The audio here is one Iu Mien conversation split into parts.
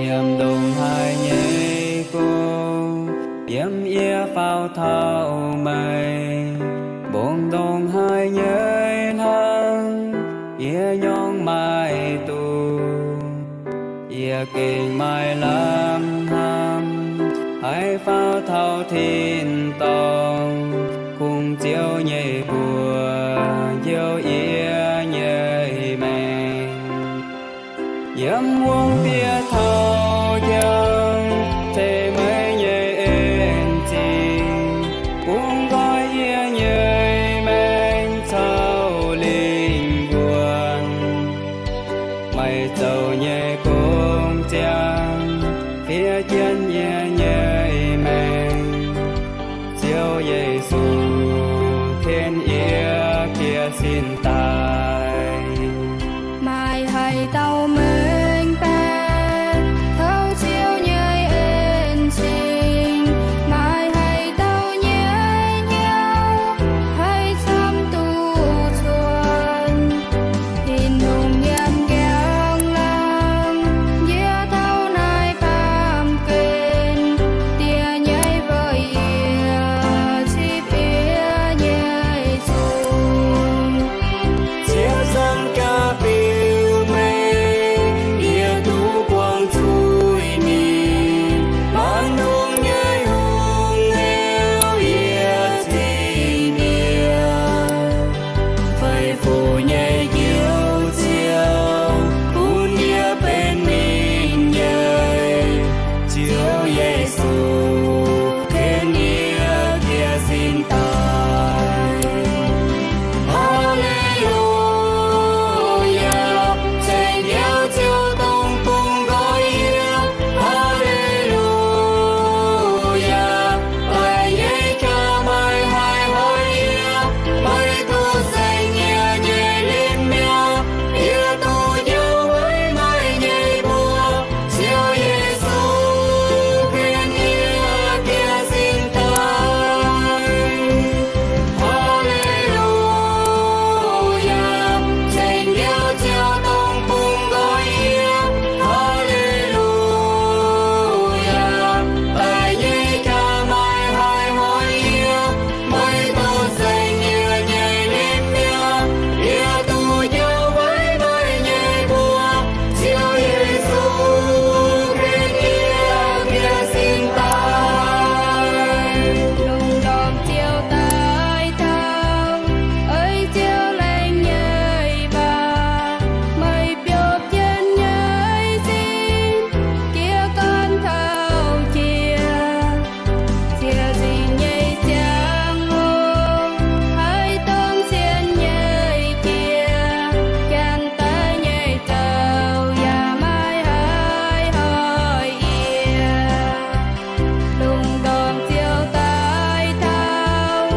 Yiem ndongc haaix nyei gong, yiem yie faaux taux meih. Mbong ndongc haaix nyei hnangv, yie nyorng maaih duqv. Yie gengh maaih lamh hnamv, haih faaux taux tin-dorngh, kungx Ziouv nyei mbuox njoux yie nyei maengc. Yiem wuom bieqc taux jangx, tengx meih nyei en zingh, bun nqoi yie nyei maengc caux lingh wuonh. Meih zoux nyei gong ziangh, fiev jienv yie nyei maengc. Ziouv Yesu, ken yie jiex sin daaih. Maaih haaix dauh mengh baeqc taux Ziouv nyei en-zingh? Maaih haaix dauh nyei hnyouv haih camv duqv cuotv? Tin-Hungh yiem njang laangz, yie taux naaiv baamh gen, Die nyei weic yie cipv yie nyei zuiz. Ziepc nzaangc jaax biux meih, yie duqv buangh zuiz mingh. Maanc hungh nyei hungh heuc yie cipv yie, faix-fuqv nyei Njoux Ziouv, bun yie benx mingh nyei. Ziouv Yesu, ken yie jiex sin daaih. Haa^le^lu^yaa, ceng Njoux Ziouv dongh bun nqoi yie. Haa^le^lu^yaa, baeqc nyei jaax maaih haiz hnoi yie, meih duqv saeng yie nyei lingh mi'aqv. Yie duqv njoux weic meih nyei mbuox. Ziouv Yesu, ken yie jiex sin daaih. Haa^le^lu^yaa, ceng Njoux Ziouv dongh bun nqoi yie. Haa^le^lu^yaa, baeqc nyei jaax maaih haiz hnoi yie, meih duqv saeng yie nyei lingh mi'aqv. Yie duqv njoux weic meih nyei mbuox. Ziouv Yesu, ken yie jiex sin daaih. Lungh ndorm Ziouv daaih taux, ei Ziouv laengz nyei waac, meih biopv jienv nyei sin, jiez gorn taux jiex. Ziec nzingc nyei ziangh hoc, haih domh sien nyei jiex, janx-daic nyei zouv yaac maiv haih hoic yie. Lungh ndorm Ziouv daaih taux,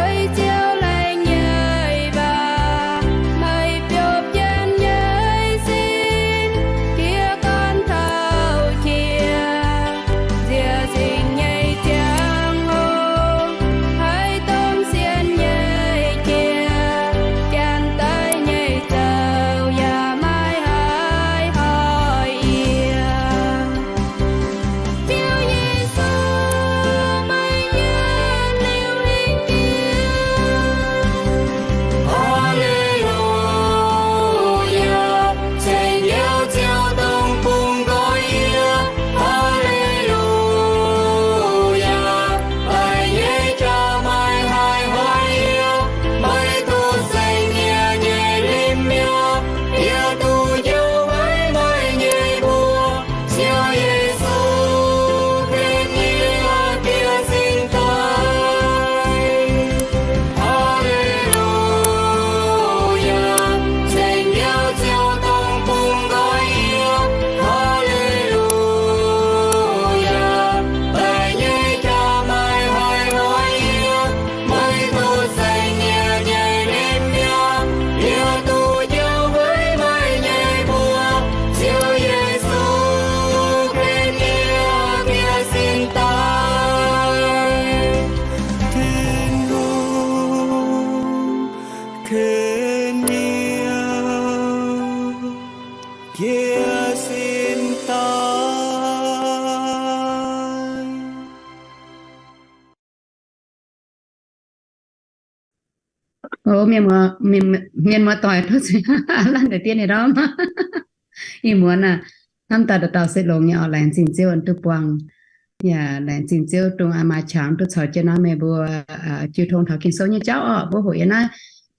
ei Ziouv laengz nyei waac, meih biopv jienv nyei sin, jiez gorn taux jiex. Ziec nzingc nyei ziangh hoc, haih domh sien nyei jiex, janx-daic nyei zouv yaac maiv haih hoic yie. Ziouv Yesu, meih nyei liuz hingh jiex. Haa^le^lu^yaa, ceng Njoux Ziouv dongh bun nqoi yie. Haa^le^lu^yaa, baeqc nyei jaax maaih haiz hnoi yie, meih duqv saeng yie nyei lingh mi'aqv. Yie duqv njoux weic meih nyei mbuox. Ziouv Yesu, ken yie jiex sin daaih. Haa^le^lu^yaa, ceng Njoux Ziouv dongh bun nqoi yie. Haa^le^lu^yaa, baeqc nyei jaax maaih haiz hnoi yie, meih duqv saeng yie nyei lingh mi'aqv. Yie duqv njoux weic meih nyei mbuox. Ziouv Yesu, ken yie jiex sin daaih. Tin-Hungh, ken yie jiex sin daaih. O, mienh muoz doic, lanv deix dien nyei ndorm. Ih muonz aah, hnamv daaih dauh dauh se longx nyei oc. Laengz zingh Ziouv duqv buangh. Yaac laengz zingh Ziouv dongh maaih qangx duqv caux jienv naaiv meih mbuo jiu tong taux Ging-Sou nyei jauv orqc. Mbuo hoqc yiem naaiv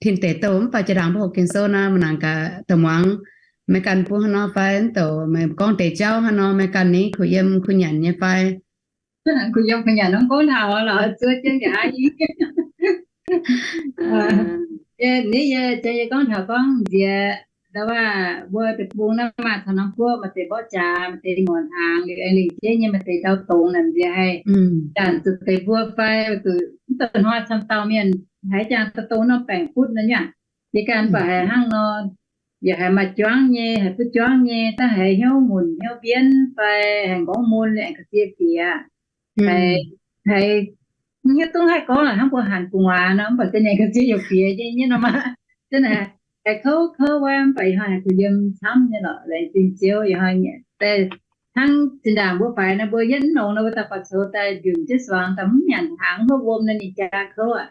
tin deic douh mv baac jiex ndaangc mbuo hoqc Ging-Sou naaiv, maaih naaic gaax da'muangx meih ganh bun hnangv nor fai mv douc meih gorngv deix jauv hnangv nor meih ganh ninh kuh yiem kuh nyanc nyei fai? Kuh yiem kuh nyanc nor gorngv taux lorz zuov jienv nqa'haav i. Ninh yie, yie gorngv taux gorngv nziex, ndau wuov mbuo deic-bung naaiv maaih taux norm guoqv maaih deix mborqv jaax, maaih deix muonc hnaangx, liuz aengx lingc jeiv nyei maaih deix ndau dongz naaic nziex haih zanc zuqc deix mbuo fai zuqc mv douc hnoi camv dauh mienh haiz jangx daaih dongh norm baengc butv nor nyei. Yie ganh mv baac haiz hnangv nor, yaac haiz maaih juangv nyei, haiz duqv juangv nyei, dangh haiz hnyouv ngunc hnyouv mbienv fai haiz nqorngv mun aengx ga'sie fiex, haiz, haiz mv hiuv duqv haih gorngv lorqc. Hnangv mbuo hanc gu'nguaaz nor mv baac da'nyeic ga'sie youc fiex nyei nyei nor maah. Za'naaic haiz kouv kouv wuov mv baac ih hnoi haiz kuh yiem camv nyei lorqc. Laengz zingh Ziouv ih hnoi daaih hnangv zinh ndaangc mbuo faix nor mbuo yietv mv longx nor mbuo daaih buatc coux daaih njunc jienv suangx daaih mv nyanc hnaangx hopv wuom nor ninh jaa kouv aqv.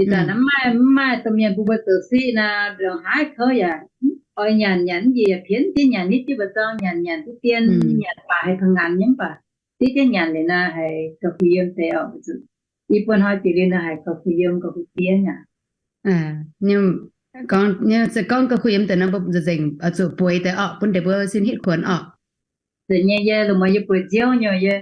Ih zanc mv maaih, mv maaih domh mienh bun mbuo zoux siqv nor, ndongc haaix kouv yaac oix nyanc, nyanc mv njiec, pienx jienv nyanc, hitv jienv mba'zorng nyanc, nyanc diqv dien, nyanc baac haiz taux nganx nyei mv baac diqv jienv nyanc liuz nor haiz gauh kuh yiem deix oc. Ih buo hnoi jiex liuz nor haiz gauh kuh yiem gauh kuh dien aqv. Se gorngv gauh kuh yiem deix nor mbuo nzengc zuqc bueix deix orqc, bun deix mbuo sin hitv kuonx orqc. Zeiz nyei, yie lungh muonz yie bueix nziouv nyei, yie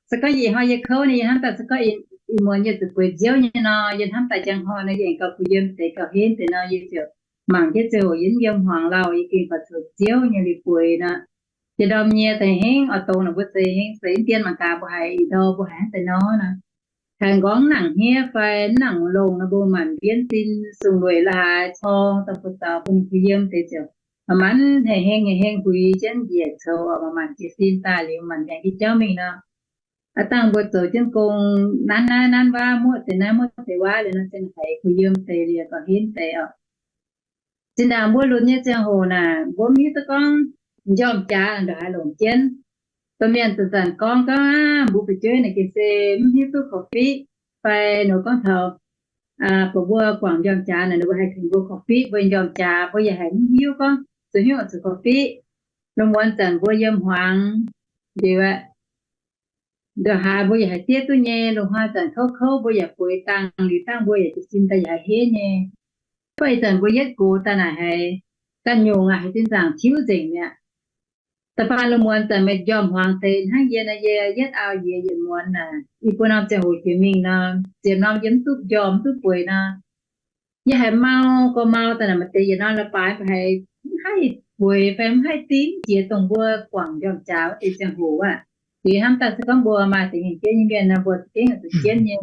se gorngv ih hnoi yie kouv nyei, yie hnamv daaih se gorngv ih muonz yie zuqc bueix nziouv nyei nor, yie hnamv daaih njang hnoi nor yie aengx gauh kuh yiem deix gauh henv deix nor, yie ziouc mangc jienv ziouc hoc yie mv yiem hmuangx lauh, yie gengh buatc coux nziouv nyei liuz bueix nor. Jiex ndorm nyei daaih hengv oix dongz naaic mbuo zeiz hengv seix dien mangc gaax mbuo haiz ih ndorm mbuo haiz hnangv daaih nor nor. Haiz nqorngv mv nangc hniev fai mv nangc longx nor mbuo maanc mbienv sin sung lueic la'haaix corng daaih bun zaux bun ninh kuh yiem deix ziouc maaih maanc hengh hengh hengh huix jienv njiec coux oc, maaih maanc jiez sin daaih liuz maanc maengx jienv jauv mingh nor. Aav dangh mbuo zoux jienv gong nanv naaiv nanv wuov, muoqv deix naaiv muoqv deix wuov liuz nor, zinh haiz kuh yiem deix liuz gauh henv deix oc. Zinh ndaangc mbuo lunx nyei ziangh hoc naaic, mbuo mv hiuv duqv gorngv njormh jaax ndongc haaix longc jienv. Domh mienh zanc-zanc gorngv, gorngv aav, mbuo fu'jueiv naaic gengh se mv hiuv duqv korv-fiqv fai nor gorngv taux buatc mbuo guangc njormh jaax naaic, ninh mbuo haih tengx mbuo korv-fiqv, mbuo njormh jaax mbuo yaac haiz mv hiuv gorngv zuqc hnyouv oix zuqc korv-fiqv. Lungh muonz zanc mbuo yiem hmuangx liuz aqv, ndongc haaix mbuo yaac haiz diev duqv nyei. Lungh hnoi zanc kouv kouv mbuo yaac bueix dangh liuz dangh mbuo yaac jiez sin daaih yaac haiz henv nyei. Fai ih zanc mbuo yietv gox daaih naaic haiz ganh nyungc aqv, haiz zinh nzaangc tiuv nzengc mi'aqv. Da'faanh lungh muonz zanc meih njormh hmuangx deix hnangv yie nor, yie yietv auv-njiex yietc muonz naaic, ih buo norm ziangh hoc jiex mingh nor, ziepc norm yie mv duqv njormh mv duqv bueix nor, yie haiz mau gorx mau daaih naaic, maaih deix yietc norm la'baaix mv baac haiz mv haih bueix fai mv haih dingv jiex dongh mbuo guangc njormh jaax wuov deix ziangh hoc aqv. Liuz hnamv daaih se gorngv mbuo maaih deix hnyangx-jeiv nyei mienh nor, mbuo za'gengh zuqc jienv nyei.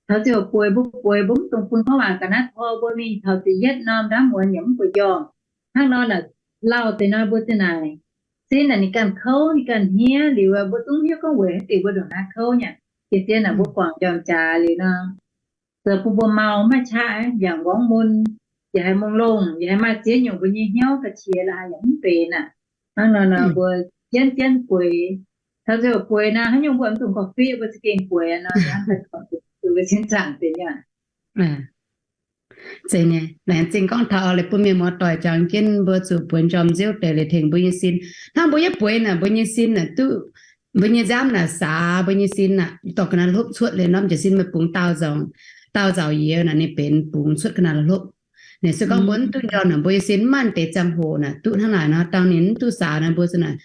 Taux ziouc bueix mbuo bueix mbuo mv dungx bun gorngv waac ga'naaiv tor mbuo mingh taux ziepc yietv norm ndaamv muonz yaac mv bueix njormh. Hnangv nor naaic lauh deix nor mbuo zinh naaic sin naaic ninh ganh kouv ninh ganh hniev liuz, mbuo zungv hiuv gorngv weic haaix diuc mbuo ndongc naaiv kouv nyei. Gengh zien naaic mbuo guangc njormh jaax liuz nor, zoux bun mbuo mau maiv qaqv, yaac nqorngv mun, yaac haiz mongh longh, yaac haiz maaih ziex nyungc mbuo nyei hnyouv ga'qiex la'haaix yaac mv benx aqv. Hnangv nor nor mbuo jienv jienv bueix, taux ziouc bueix nor haaix nyungc mbuo mv dungx korv-fiqv, mbuo za'gengh bueix nor, mbuo sin zaangc deix nyei. Zeiz nyei, laengz zingh gorngv taux oix bun mienh muoz-doic jangx jienv mbuo zuqc bueix njormh nziouv deix liuz tengx mbuo nyei sin. Hnangv mbuo yietv bueix naaic, mbuo nyei sin naaic duqv, mbuo nyei nziaamv naaic saax mbuo nyei sin naaic, dorh ga'naaiv hlopv cuotv liuz norm jiez sin meih bungx daauh nzauc, daauh nzauc yie naaic ninh benx bungx cuotv ga'naaiv hlopv. Naaic se gorngv mbuo mv duqv njormh naaic, mbuo nyei sin mv maaih deix ziangh hoc naaic duqv hnangv naaic nor, dangh ninh mv duqv saax naaic, mbuo zinh naaic,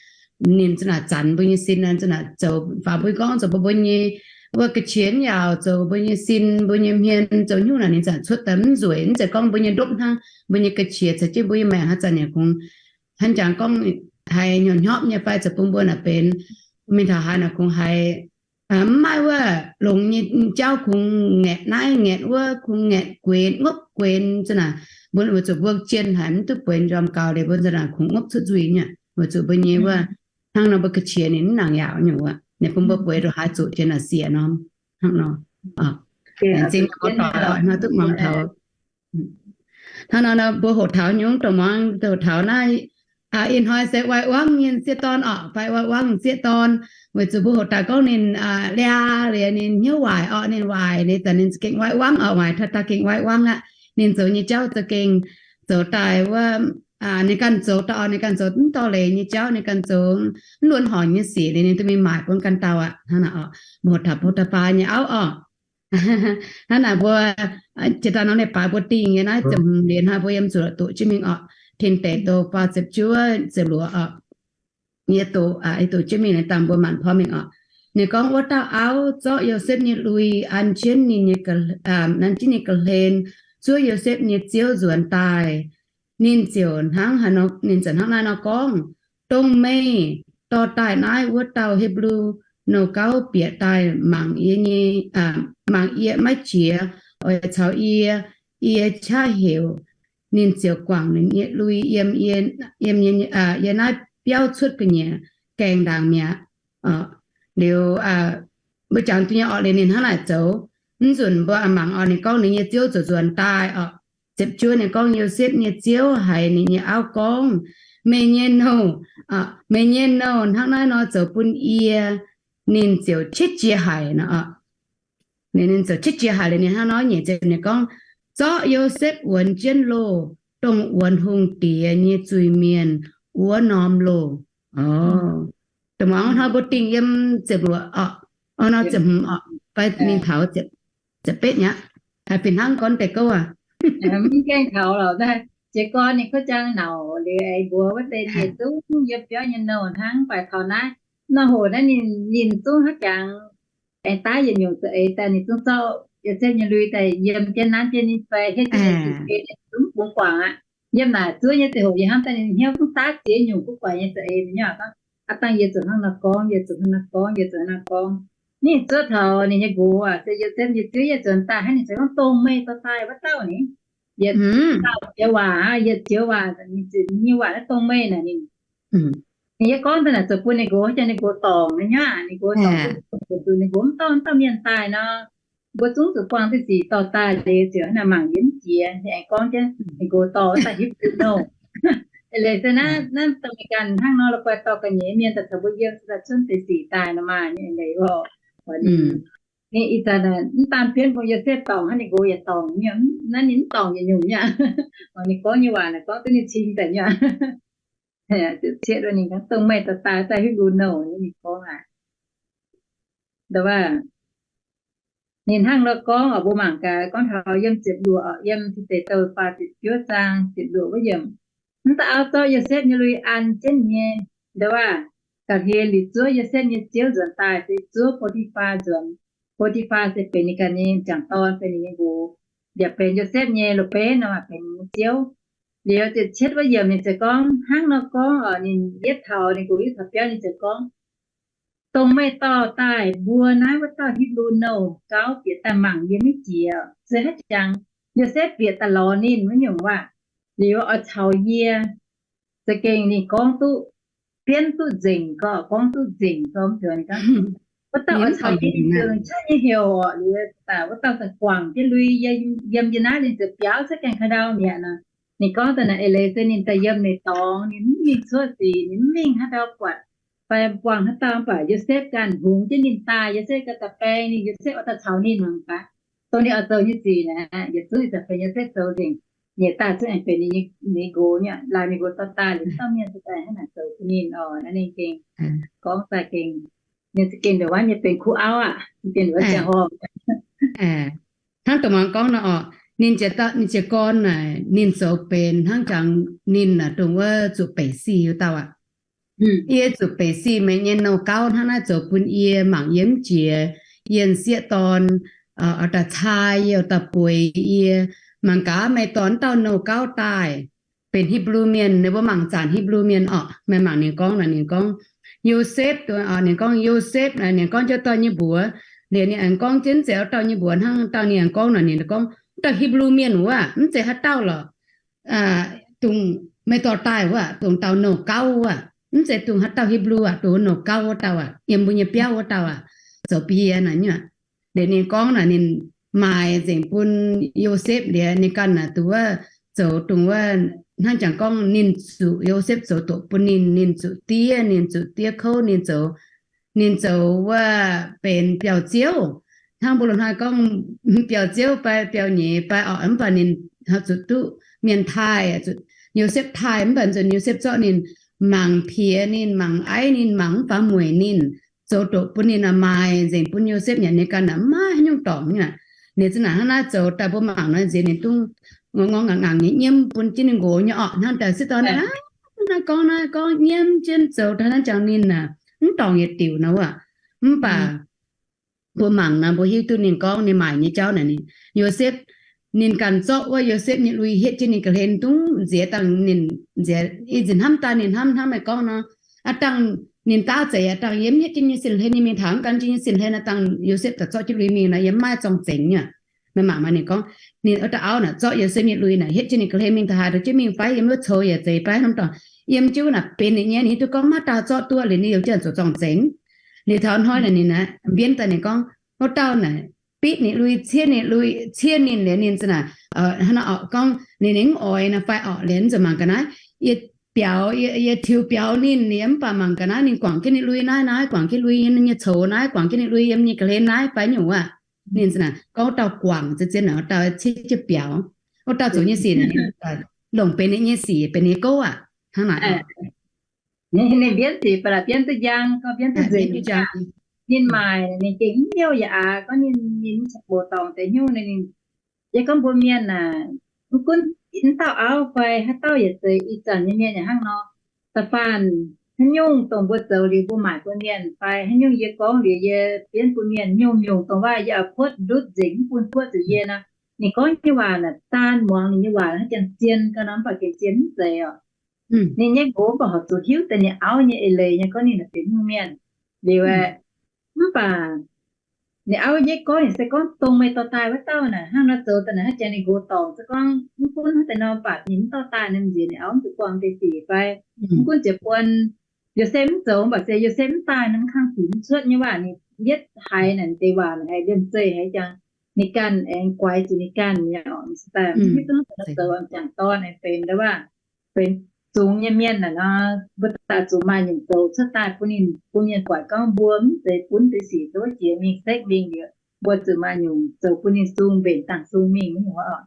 ninh zinh naaic zanc mbuo nyei sin, zinh naaic zoux faaux mbuo gorngv zoux mbuo, mbuo nyei wuov ga'qiex yaauc, zoux mbuo nyei sin, mbuo nyei hmien, zoux nyungc naaic ninh zanc cuotv daaih mv nzueic. Mv zeiz gorngv mbuo nyei ndopv hnangv, mbuo nyei ga'qiex caux jienv mbuo nyei maengc hnangv zanc yaac kungx hnangv jangx gorngv haiz hnyouv hnyopv nyei fai zoux bun mbuo naaic benx mingh taux haaix naaic kungx haiz mv maaih wuov longx nyei jauv, kungx ngaeqv naaiv ngaeqv wuov, kungx ngaeqv guenx ngopv guenx zinh naaic. Mbuo weic zuqc mbuo jien haiz mv duqv bueix njormh gaux liuz mbuo zinh naaic kungx ngopv cuotv nzuih nyei, weic zuqc mbuo nyei wuov hnangv nor mbuo ga'qiex ninh mv nangc yaauc nyungc wuov. Ninh bun mbuo bueix ndongc haaix zuqc jien naaic sieqv norm hnangv nor. Zinh mbuo doic hnoi duqv muangx taux. Hnangv nor nor mbuo hoqc taux nyungc dongh muangx hoqc taux naaiv, ih hnoi se wai wangv nyei sieqv dorn orqc, fai wai wangv sieqv dorn, weic zuqc mbuo hoqc daaih gorngv ninh liaa liuz ninh hnyouv waaic orqc, ninh waaic liuz zanc ninh za'gengh wai wangv orqc, waaic taux daaih gengh wai wangv aqv. Ninh zoux nyei jauv za'gengh zoux daaih wuov, ninh ganh zoux daaih oc, ninh ganh zoux mv dorh leiz nyei jauv, ninh ganh zoux mv luonx horngc nyei sic liuz, ninh duqv mingh maaic bun ganh dauh aqv. Hnangv naaic oc, mbuo taux Potifaa nyei auv oc. Hnangv naaic mbuo jiex daaih nor, leiz-baaix mbuo dingh nyei naaiv ziepc hmz liuz hnoi mbuo yiem zuqc doqc jienv mingh oc. Tin Deic Douh faah ziepc juov ziepc luoqc oc. Yie doqc, yie doqc jienv mingh dangh mbuo maanc porv mingh oc. Ninh gorngv, Wuov dauh auv zorqv Yosepv nyei lui an jienv ninh nyei, an jienv ninh ga'hlen, zuov Yosepv nyei ziouv nzuonx daaih. Ninh ziouc hnangv, ninh ziouc hnangv naaiv nor gorngv, Dongh meih dorh daaih naaiv wuov dauh Hipv^lu Nouh Gauv bieqc daaih mangc yie nyei, mangc yie maiv jiex, oix caux yie, yie qaqv heuc ninh ziouc guangc ninh nyei lui yiem, yiem yie naaiv biauv cuotv ga'nyiec gaengh ndaangc mi'aqv. Liuz mbuo jangx duqv nyei oc, liuz ninh hnangv naaic zoux. Mv nzunc mbuo mangc oc, ninh gorngv ninh nyei ziouv ziouc nzuonx daaih oc. Ziepc juov ninh gorngv, Yosepv nyei ziouv haiz ninh nyei auv gorngv, Meih nyei nouh, meih nyei nouh hnangv naaiv nor zoux bun yie. Ninh ziouc qiex jiez haic nor oc. Ninh ziouc qiex jiez haic liuz ninh hnangv nor nyeic ziepc ninh gorngv, Zorqv Yosepv wuonx jienv loh, dongh wuonx hungh diex nyei zuiz-mienh wuov norm loh. Dongh muangx hnoi mbuo dingh yiem ziepc luoqc oc, nor ziepc hmz oc, fai mingh taux ziepc betv nyei aqv. Haih fih hnangv gorngv deix gouv aac. Mv gaengh taux lorqc, jiez gorn ninh kuv jang nauc liuz aengx mbuox wuov deix yietc zungv yiem biauv nyei nouh hnangv, mv baac taux naaiv nor hoc naaiv ninh, ninh zungv haaix jangx aengx daav yietc nyungc za'eix daaih, ninh zungv zorqv Yosepv nyei lui daaih yiem jienv nanv jienv ninh fai hietv jienv ninh zuqc bun ninh zungv bungx guangc aqv. Yiem naaic zuov nyei ziangh hoc yie hnamv daaih ninh hnyouv zungv daav ziex nyungc guv guaix nyei za'eix mi'aqv. Aav dangh yie zuqc hnangv naaiv gorngv, yie zuqc hnangv naaiv gorngv, yie zuqc hnangv naaiv gorngv. Ninh zuov taux ninh nyei nqox aac, se Yosepv nyei ziouv, yie zuonx daaih hnangv ninh zuqc gorngv, Dongh meih dorh daaih wuov dauh ni. Yietc dauh jiex waac, yietc jiex waac, ninh nyei waac naaiv dongh meih naaic ninh. Ninh yie gorngv daaih naaic zoux bun ninh nqox, janx ninh nqox dorngc nyei aqv. Ninh nqox dorngc, ninh nqox mv dorh, mv dorh mienh daaih nor, mbuo zungv zuqc buangh duqv sic dorh daaih liuz ziouc hnangv naaic mangc yie mv jiex. Ninh aengx gorngv jienv ninh nqox dorh daaih Hipv^lu Nouh. Eix leiz se naaiv, naaiv dongh meih ganh hnangv nor la'guaih dorh ga'nyiec mienh daaih caux mbuo yiem, se daaih cuotv deix sic daaih nor maah, nyei eix leiz oc. Ninh ih zanc mv daan bienv bun Yosepv dorngc, hnangv ninh nqox yaac dorngc nyei, naaiv ninh mv dorngc yietc nyungc nyei aqv. Ninh gorngv nyei waac naaic gorngv duqv ninh cing daaih nyei aqv. Ziouc cieqv ninh gorngv, Dongh meih dorh daaih, daaih Hipv^lu Nouh, ninh gorngv aqv. Nduov waac, ninh hnangv nor gorngv oc, mbuo mangc gaax, gorngv taux yiem ziepc luoqc, yiem Tin Deic Douh faah ziepc juov zaang ziepc luoqc wuov yiemc. Mv dauh auv zorqv Yosepv nyei lui an jienv nyei, nduov waac, ga'hlen liuz zuov Yosepv nyei ziouv nzuonx daaih, se zuov Potifaa nzuonx. Potifaa se benx ninh ganh nyei m'jangc dorn, benx ninh nyei nqox, yaac benx Yosepv nyei loz-benv nor, benx ninh nyei ziouv. Liuz ziepc cietv wuov yiemc ninh ziouc gorngv, hnangv nor gorngv oc, ninh yietv taux, ninh nqox yietv taux biauv, ninh ziouc gorngv, Dongh meih dorh daaih mbuo naaiv wuov dauh Hipv^lu Nouh Gauv bieqc daaih mangc yie maiv jiex, se haaix jangx Yosepv bieqc daaih lorz ninh wuov nyungc waac, liuz oix caux yie za'gengh ninh gorngv duqv, bienv duqv nzengc gorx, gorngv duqv nzengc gorx, mv zeiz ninh gorngv, wuov dauh oix caux yie, ninh ziouc qaqv nyei heuc oc, liuz wuov dauh daaih guangc jienv lui yiem yie naaiv, ninh ziouc biaux cuotv gaengh ka'ndau mi'aqv nor. Ninh gorngv daaih naaic eix leiz se ninh daaih yiem leiz dorngx, ninh mv mingh cuotv sic, ninh mv mingh haaix ndau buatc fai buangh haaix dauh, mv baac Yosepv ganh hungx jienv ninh daaih, Yosepv ganh daaih baeng ninh, Yosepv oix daaih caux ninh mangc gaax, dongh ninh oix zoux nyei sic naaic, yietc zungv ih zanc benx Yosepv zoux nzengc. Ninh daaih zungv aengx benx ninh nyei nqox nyei, laaix ninh nqox dorh daaih liuz, dauh mienh se daaih hnangv naaic zoux bun ninh oc. Naaiv ninh gengh gorngv daaih gengh, ninh za'gengh ndongc wuov nyei benx kuv auv aqv, za'gengh ndongc wuov ziangh horngh. Hnangv dongh muangx gorngv nor oc, ninh jiex, ninh jiex gorn naaic, ninh zoux benx hnangv jangx ninh naaic dongh wuov zuqc beic sic wuov dauh aqv. Yie zuqc beic sic meih nyei nouh gauv hnangv naaiv zoux bun yie mangc yie mv jiex, yie m'sieqv dorn oix daaih caa yie, oix daaih bueix yie. Mangc gaax meih dorh wuov dauh nouh gauv daaih, benx Hipv^lu Mienh, ninh mbuo mangc zanc Hipv^lu Mienh oc. Meih mangc ninh gorngv naaic, ninh gorngv, Yosepv, ninh gorngv Yosepv, ninh gorngv jienv dauh nyei mbuox. Liuz ninh aengx gorngv jienv zeiz wuov dauh nyei mbuox hnangv dauh, ninh aengx gorngv naaic, ninh gorngv, Dauh Hipv^lu Mienh wuov mv zeiz haaix dauh lorqc. Dongh meih dorh daaih wuov, dongh dauh nouh gauv wuov, mv zeiz dongh haaix dauh Hipv^lu aqv, dongh wuov nouh gauv wuov dauh aqv, yiem mbuo nyei biauv wuov dauh aqv, zoux bun yie naaic nyuoqc. Liuz ninh gorngv naaic, ninh maaic nzengc bun Yosepv liuz, ninh ganh naaic dongh wuov zoux dongh wuov, hnangv jangx gorngv ninh zuqc Yosepv zoux doqc bun ninh, ninh zuqc diev, ninh zuqc diev kouv, ninh zoux, ninh zoux wuov benx biauv-ziouv. Hnangv mbuo loz-hnoi gorngv biauv-ziouv fai biauv-nyeiz fai oc, mv baac ninh zuqc duqv mienh taaih, zuqc Yosepv taaih, mv baac nzunc Yosepv zorqv ninh mangc piex ninh, mangc aiv ninh, mangc mv faaux mueic ninh, zoux doqc bun ninh maaic nzengc bun Yosepv nyanc ninh ganh naaic mv maaih haaix nyungc dorngc nyei. Ninh za'naaic hnangv naaiv zoux daaih mbuo mangc nor nziex ninh dungv ngorc ngorc ngangc ngangc nyei nyiemv bun jienv ninh nqox nyei orqc. Hnangv daaih sieqv dorn naaiv gorngv, naaiv gorngv nyiemv jienv zoux daaih hnangv jangx ninh aah, mv dorngc yietc diuc nor wuov. Mv baac mbuo mangc nor mbuo hiuv duqv ninh gorngv ninh maaic nyei jauv naaic, ninh Yosepv ninh ganh zorqv wuov Yosepv nyei lui hietv jienv ninh ga'hlen dungv nziex dangh ninh nziex, ih nzunc hnamv daaih ninh hnamv hnangv meih gorngv nor, aav dangh ninh daav zeiz aav dangh yiem hietv jienv nyei sin hlen nyei mingh taux mv gan jienv nyei sin hlen aav dangh Yosepv daaih zorqv jienv lui mingh nor yiem maiv zorng-zengx nyei. Meih mangc maah, ninh gorngv ninh wuov dauh auv naaic zorqv Yosepv nyei lui naaic hietv jienv ninh ga'hlen mingh taux haaix dorh jienv mingh fai yiem wuov coux yaac zeiz fai hnamv dorngc, yiem jienv wuov naaic benx ninh nyei, ninh hiuv duqv gorngv maiv dauh zorqv duqv liuz ninh youh jienv zoux zorng-zengx. Liuz taux hnoi naaic ninh naaic mbienv daaih ninh gorngv wuov dauh naaic bitv ninh lui, ciev ninh lui, ciev ninh liuz ninh za'naaic hnangv naaiv orqc gorngv ninh, ninh mv oix nor fai orqc liuz nzunc mangc ga'naaiv, yie biaux, yie tiux biaux ninh liuz mv baac mangc ga'naaiv ninh guangc jienv ninh lui naaiv, naaiv guangc jienv lui yiem ninh nyei coux, naaiv guangc jienv ninh lui yiem nyei ga'hlen naaiv fai nyungc wuov. Ninh za'naaic gorngv wuov dauh guangc za'gengh naaic wuov dauh ciev jienv biaux. Wuov dauh zoux nyei sic naaic longc benx ninh nyei sic, benx ninh gouv aqv. Hnangv naaic ninh mbienv sic ba'laqc bienv duqv njang, gorngv bienv duqv nzengc. Ninh maaic ninh gengh mv hnyouv yaac aax, gorngv ninh, ninh mv cingx boc dorngc deix hnyouv ninh. Yie gorngv mbuo mienh aah, mv gunv mv dauh auv fai haaix dauh yaac zeiz, ih zanc nyei mienh yaac hnangv nor. Da'faanh haaix nyungc dongh mbuo zoux liuz mbuo maaic bun mienh fai haaix nyungc yie gorngv liuz yie bienv bun mienh, nyungc-nyungc dongh waac yie oix puotv ndutv nzengc mv bun puotv zuqc yie nor, ninh gorngv nyei waac naaic daan muangx ninh nyei waac hnangv jangx zien gau nor, mv baac gengh zien mv zeiz oc. Ninh nyei nqox mv baac horpc zuqc hiuv deix ninh auv nyei eix leiz nyei gorngv ninh naaic benx nyungc mienh liuz aeqv, mv baac ninh auv nyei gorngv ninh se gorngv dongh meih dorh daaih wuov dauh naaic hnangv nor zoux daaih naaic hnangv jangx ninh nqox dorngc, se gorngv mv gunv hnangv deix nor mv baac ninh mv dorh daaih nor nziex ninh auv mv zuqc buangh deix sic fai mv gunv ziouc buon Yosepv mv zoux mv baac se Yosepv mv daaih nor mv kangv sic mv cuotv nyei waac ninh yietv haiz naaic deix waac naaic haiz liemh zeih haiz jangx ninh ganh aengx guaix zuqc ninh ganh nyei oc. Ninh se daaih mv hiuv duqv hnangv deix nor zoux jangx dorn aengx benx ndau waac benx zungx nyei mienh naaic nor, mbuo daaih zuqc maaih nyungc zoux cuotv daaih bun ninh, bun mienh buatc gorngv mbuo mv zeiz gunv deix sic duqv jiex mingh sekv mingh liuz, mbuo zuqc maaih nyungc zoux bun ninh sung mbenc dangh sung mingh nyungc oc.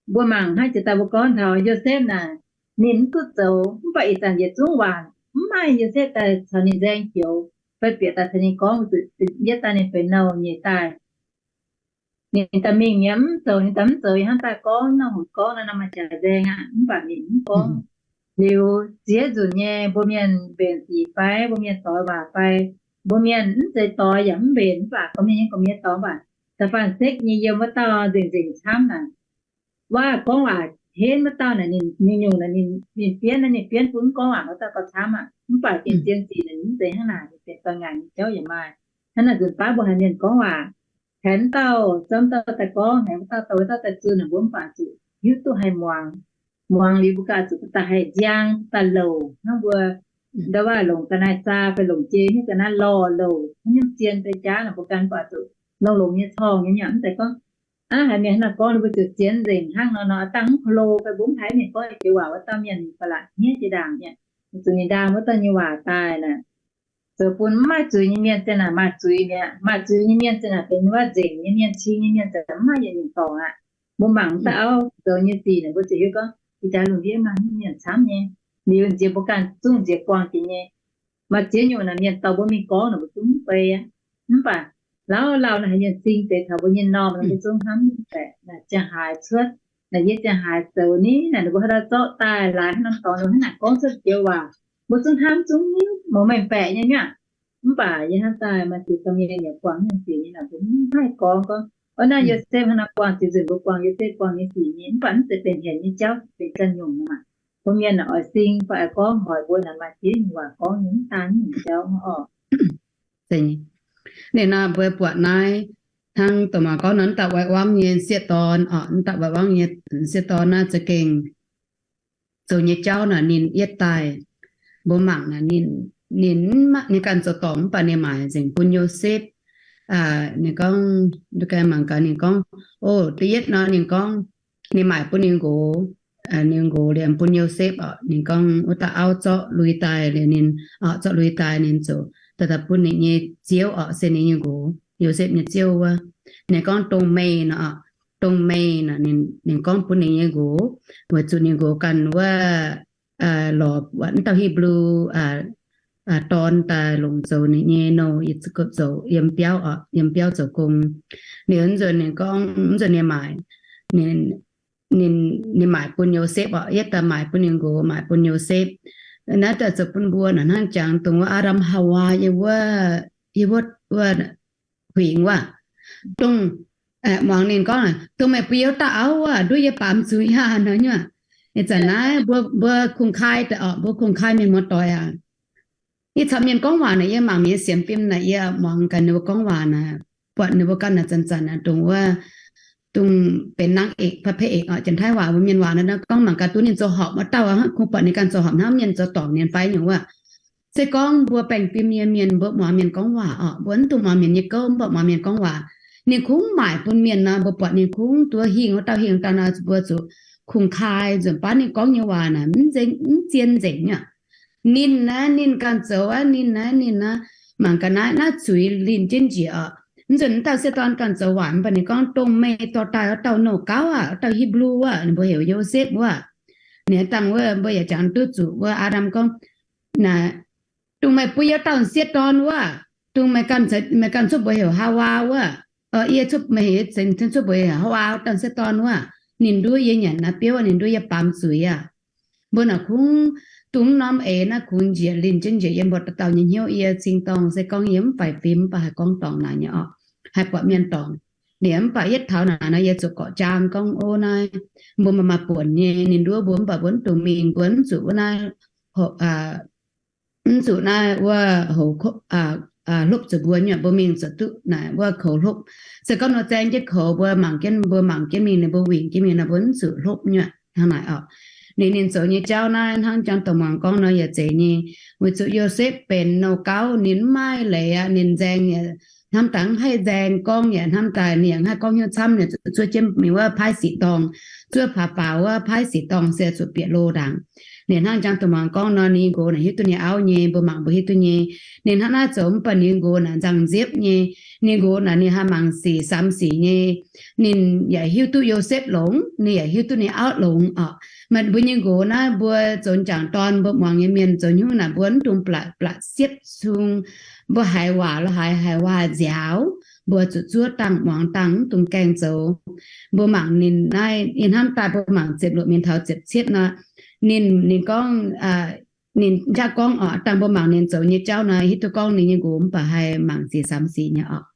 Mbuo mangc hnangv jiex daaih mbuo gorngv taux Yosepv naaic, ninh mv duqv zoux mv baac ih zanc yietc zungv waac mv maaih Yosepv daaih caux ninh nzaeng joux fai bieqc daaih caux ninh gorngv, yietv daaih ninh benx nouh nyeic daaih. Ninh daaih mingh mi'aqv, mv zoux, ninh daaih mv zoux, yie hnamv daaih gorngv nor, hungh gorngv nor, nor maaih jaax nzaeng aqv, mv baac ninh mv gorngv. Liuz ziex nzunc nyei mbuo mienh mbenc sic fai mbuo mienh doix waac fai mbuo mienh mv zeiz doix yaac mv mbenc, mv baac gorqv-mienh nyei gorqv-mienh nyei dorngx, mv baac da'faanh sekv nyei yiem wuov dauh nzengc nzengc camv naaic, waac gorngv waac henv wuov dauh naaic, ninh nyungc-nyungc naaic ninh fienv naaiv, ninh fienv bun mv gorngv waac wuov dauh gauh camv aqv. Mv baac zien-zien sic naaic ninh mv zeiz hnangv naaic, ninh benx dorn ngaengc nyei jauv yaac maaih. Hnangv naaic nzunc baav mbuo haiz mienh gorngv waac, haiz wuov dauh zorqv wuov dauh daaih gorngv, haiz wuov dauh dorh wuov dauh daaih zunh naaic, mbuo mv baac zuqc hiuv duqv haih muangx. Muangx liuz mbuo ganh zuqc daaih haih nziang, daaih louc hnangv mbuo ndau waac longc ga'naaiv-zaa fai longc jei nyungc ga'naaiv lorh louc haaix nyungc zien deix jaav naaic, mbuo ganh mv baac zuqc longx-longx nyei corngh nyei, mv zeiz gorngv aav haiz mienh hnangv naaic gorngv ninh mbuo ziouc zien nzengc hnangv nor nor, dangh mv ko lo fai mbuo mv haiz mienh gorngv jiex waac wuov dauh mienh ninh ba'laqc hniev jiex ndaangc mi'aqv. Zuqc ninh ndaam wuov dauh nyei waac daaih naaic, zoux bun mv maaih zuiz nyei mienh ziang naaic maaih zuiz mi'aqv. Maaih zuiz nyei mienh ziang naaic benx wuov nzengc nyei mienh, cing nyei mienh ziang mv maaih yietc nyungc dorngc aqv. Mbuo mangc wuov dauh auv zoux nyei sic naaic, mbuo ziouc hiuv gorngv ih jaax lungh ndiev maaih nyungc mienh camv nyei, liuz nziex mbuo ganh zungv nziex buangh jiex nyei. Maaih ziex nyungc naaic mienh dorh mbuo mingh gorngv naaic mbuo zungv mv bei aqv. Mv baac lauh lauh naaic haiz mienh cing deix taux mbuo nyei m'normh naaic, mbuo zungv hnamv mv baeqc naaic ziangh haaix cuotv, naaic yie ziangh haaix zoux ni naaic, ninh mbuo haaix dauh zorqv daaih laaix haaix norm dorngx ninh mbuo hnangv naaic gorngv cuotv joux waac, mbuo zungv hnamv zungv hiuv mouz maengh baeqc nyei mi'aqv. Mv baac yie hnamv daaih maaih ziex dauh mienh yaac buangh nyei sic nyei naaic, mbuo mv haih gorngv gorngv, o, naaiv Yosepv hnangv naaiv buangh ziex nzunc, mbuo buangh Yosepv buangh nyei sic nyei, mv baac mv zeiz benx hienx nyei jauv, benx ganh nyungc maah. Mbuo mienh naaic oix sing fai oix gorngv hoic mbuo naaic maaih ziex nyungc waac gorngv nyei, mv daan nyungc jauv oc. Ninh naaiv mbuo buatc naaiv hnangv doh mangc gorngv nor, mv dauh oix wangv nyei sieqv dorn oc, mv dauh oix wangv nyei sieqv dorn naaiv za'gengh zoux nyei jauv naaic ninh yietv daaih mbuo mangc naaic, ninh, ninh ganh zoux dorngc mv baac ninh maaic nzengc bun Yosepv. Ninh gorngv, mbuo ganh mangc gaax ninh gorngv, o, da'yietv nor ninh gorngv ninh maaic bun ninh nqox, ninh nqox liemh bun Yosepv oc. Ninh gorngv wuov dauh auv zorqv lui daaih liuz ninh, zorqv lui daaih ninh ziouc daaih daaih bun ninh nyei ziouv oc, se ninh nyei nqox, Yosepv nyei ziouv wuov. Ninh gorngv dongh meih nor oc, dongh meih naaic, ninh gorngv bun ninh nyei nqox, weic zuqc ninh nqox ganh wuov lorz wuov dauh Hipv^lu dorn daaih longc zoux ninh nyei nouh, zoux yiem biauv, yiem biauv zoux gong. Liuz nzunc ninh gorngv, nzunc ninh maaic, ninh maaic bun Yosepv orqc, yietv daaih maaic bun ninh nqox, maaic bun Yosepv. Naaiv daaih zoux bun mbuo naaic hnangv jangx dongh wuov Aa^ndam Haawaa yiem wuov, yiem wuov, wuov huingx wuov, dongh muangx ninh gorngv, dongh meih bun yie wuov dauh auv wuov, nduov yie baamz zuiz aqv nor nyuoqc. Ih zanc naaiv mbuo, mbuo kungx-kai daaih orqc, mbuo kungx-kai mienh muoz-doic aac. Yie caux mienh gorngv waac naaic, yie mangc mienh nyei sienx fim naaic, yie muangx gaax ninh mbuo gorngv waac naaic, buatc ninh mbuo ganh naaic zanc-zanc naaic dongh wuov, dongh benx นางเอก พระเอก orqc, Janx-Taiv waac, mbuo mienh waac naaic gorngv mangc gaax duqv ninh zoux horpc wuov dauh, kungx buatc ninh ganh zoux horpc hnangv mienh zoux dorngc ninh fai nyungc wuov. Se gorngv mbuo baengh fim nyei mienh, mbuo muangx mienh gorngv waac orqc, mbuo mv dungx muangx mienh nyei gouv, mv baac muangx mienh gorngv waac. Ninh kungx maaic bun mienh nor, mbuo buatc ninh kungx duqv hingh wuov dauh hingh dauh nor, mbuo zuqc kungx-kai nzunc baav ninh gorngv nyei waac naaic mv nzengc, mv zien nzengc aqv. Ninh naaiv, ninh ganh zoux aqv, ninh naaiv, ninh naaiv, mangc gaax naaiv, naaiv zuiz linh jienv njiec orqc. Mv nzunc wuov dauh sieqv dorn ganh zoux waaic, mv baac ninh gorngv, dongh meih dorh daaih wuov dauh nouh gauv aac, wuov dauh Hipv^lu wuov, ninh mbuo heuc Yosepv wuov. Ninh dangh wuov mbuo yaac jangx duqv zuqc wuov Aa^ndam gorngv, naaic, dongh meih bun yie dauh sieqv dorn wuov, dongh meih ganh, meih ganh cuotv mbuox heuc Haawaa wuov, yie cuotv, meih heuc, cuotv mbuox heuc Haawaa wuov dauh sieqv dorn wuov, ninh nduov yie nyanc naaiv biouv, ninh nduov yie baamz zuiz aqv. Mbuo naaic kungx dungx norm eix naaiv kungx njiec linh jienv njiec yiem mbuo dauh dauh nyei hnyouv. Yie cing-dorngh se gorngv yie mv faix fim, mv baac haih gorngv dorngc naaic nyei orqc, haih buatc mienh dorngc. Liuz mv baac yietv taux naaic nor yie zuqc gorqv-jaang gorngv, o naaiv, mbuo maaih maaih buonc nyei, ninh nduov mbuo mv baac mbuo mv dungx mingh, mbuo mv zuqc wuov naaiv, mv zuqc naaiv wuov houx hlopv zuqc mbuo nyei, mbuo mingh zuqc duqv naaic wuov koux hlopv. Se gorngv nor zaeng jienv koux, mbuo mangc jienv, mbuo mangc jienv mingh, ninh mbuo wingc jienv mingh nor, mbuo mv zuqc hlopv nyei hnangv naaic orqc. Ninh, ninh zoux nyei jauv naaiv hnangv jangx dongh muangx gorngv nor yaac zeiz nyei, weic zuqc Yosepv benx nouh gauv, ninh mv maaih leiz aqv, ninh nzaeng yaac hnamv daaih mv haih nzaeng, gorngv yaac hnamv daaih ninh yaac mv haih gorngv hnyouv camv, ninh zuqc zuov jienv mingh wuov paaiv sic dorngh, zuov faaux faaux wuov paaiv sic dorngh se zuqc bieqc loh ndaangc. Ninh hnangv jangx dongh muangx gorngv nor, ninh nqox naaic hiuv duqv ninh auv nyei, mbuo mangc mbuo hiuv duqv nyei. Ninh hnangv naaiv zoux mv baac ninh nqox naaic nzangc nziepv nyei. Ninh nqox naaic ninh haih mangc sic samx sic nyei. Ninh yaac hiuv duqv Yosepv longx, ninh yaac hiuv duqv ninh auv longx orqc. Maaih mbuo nyei nqox naaiv, mbuo zoux jangc dorn, mbuo muangx nyei mienh zoux hnyouv naaic, mbuo mv dungx blatc blatc siepv sung. Mbuo haiz waac lorz haiz, haiz waac nziaaux, mbuo zuqc zuov dangh muangx dangh, mv dungx gaengh zoux. Mbuo mangc ninh naaiv, yie hnamv daaih mbuo mangc ziepc luoqc mingh taux ziepc cietv nor, ninh, ninh gorngv, ninh jaav gorngv orqc, dangh mbuo mangc ninh zoux nyei jauv nor, hiuv duqv gorngv ninh nyei nqox mv baac haih mangc sic samx sic nyei orqc.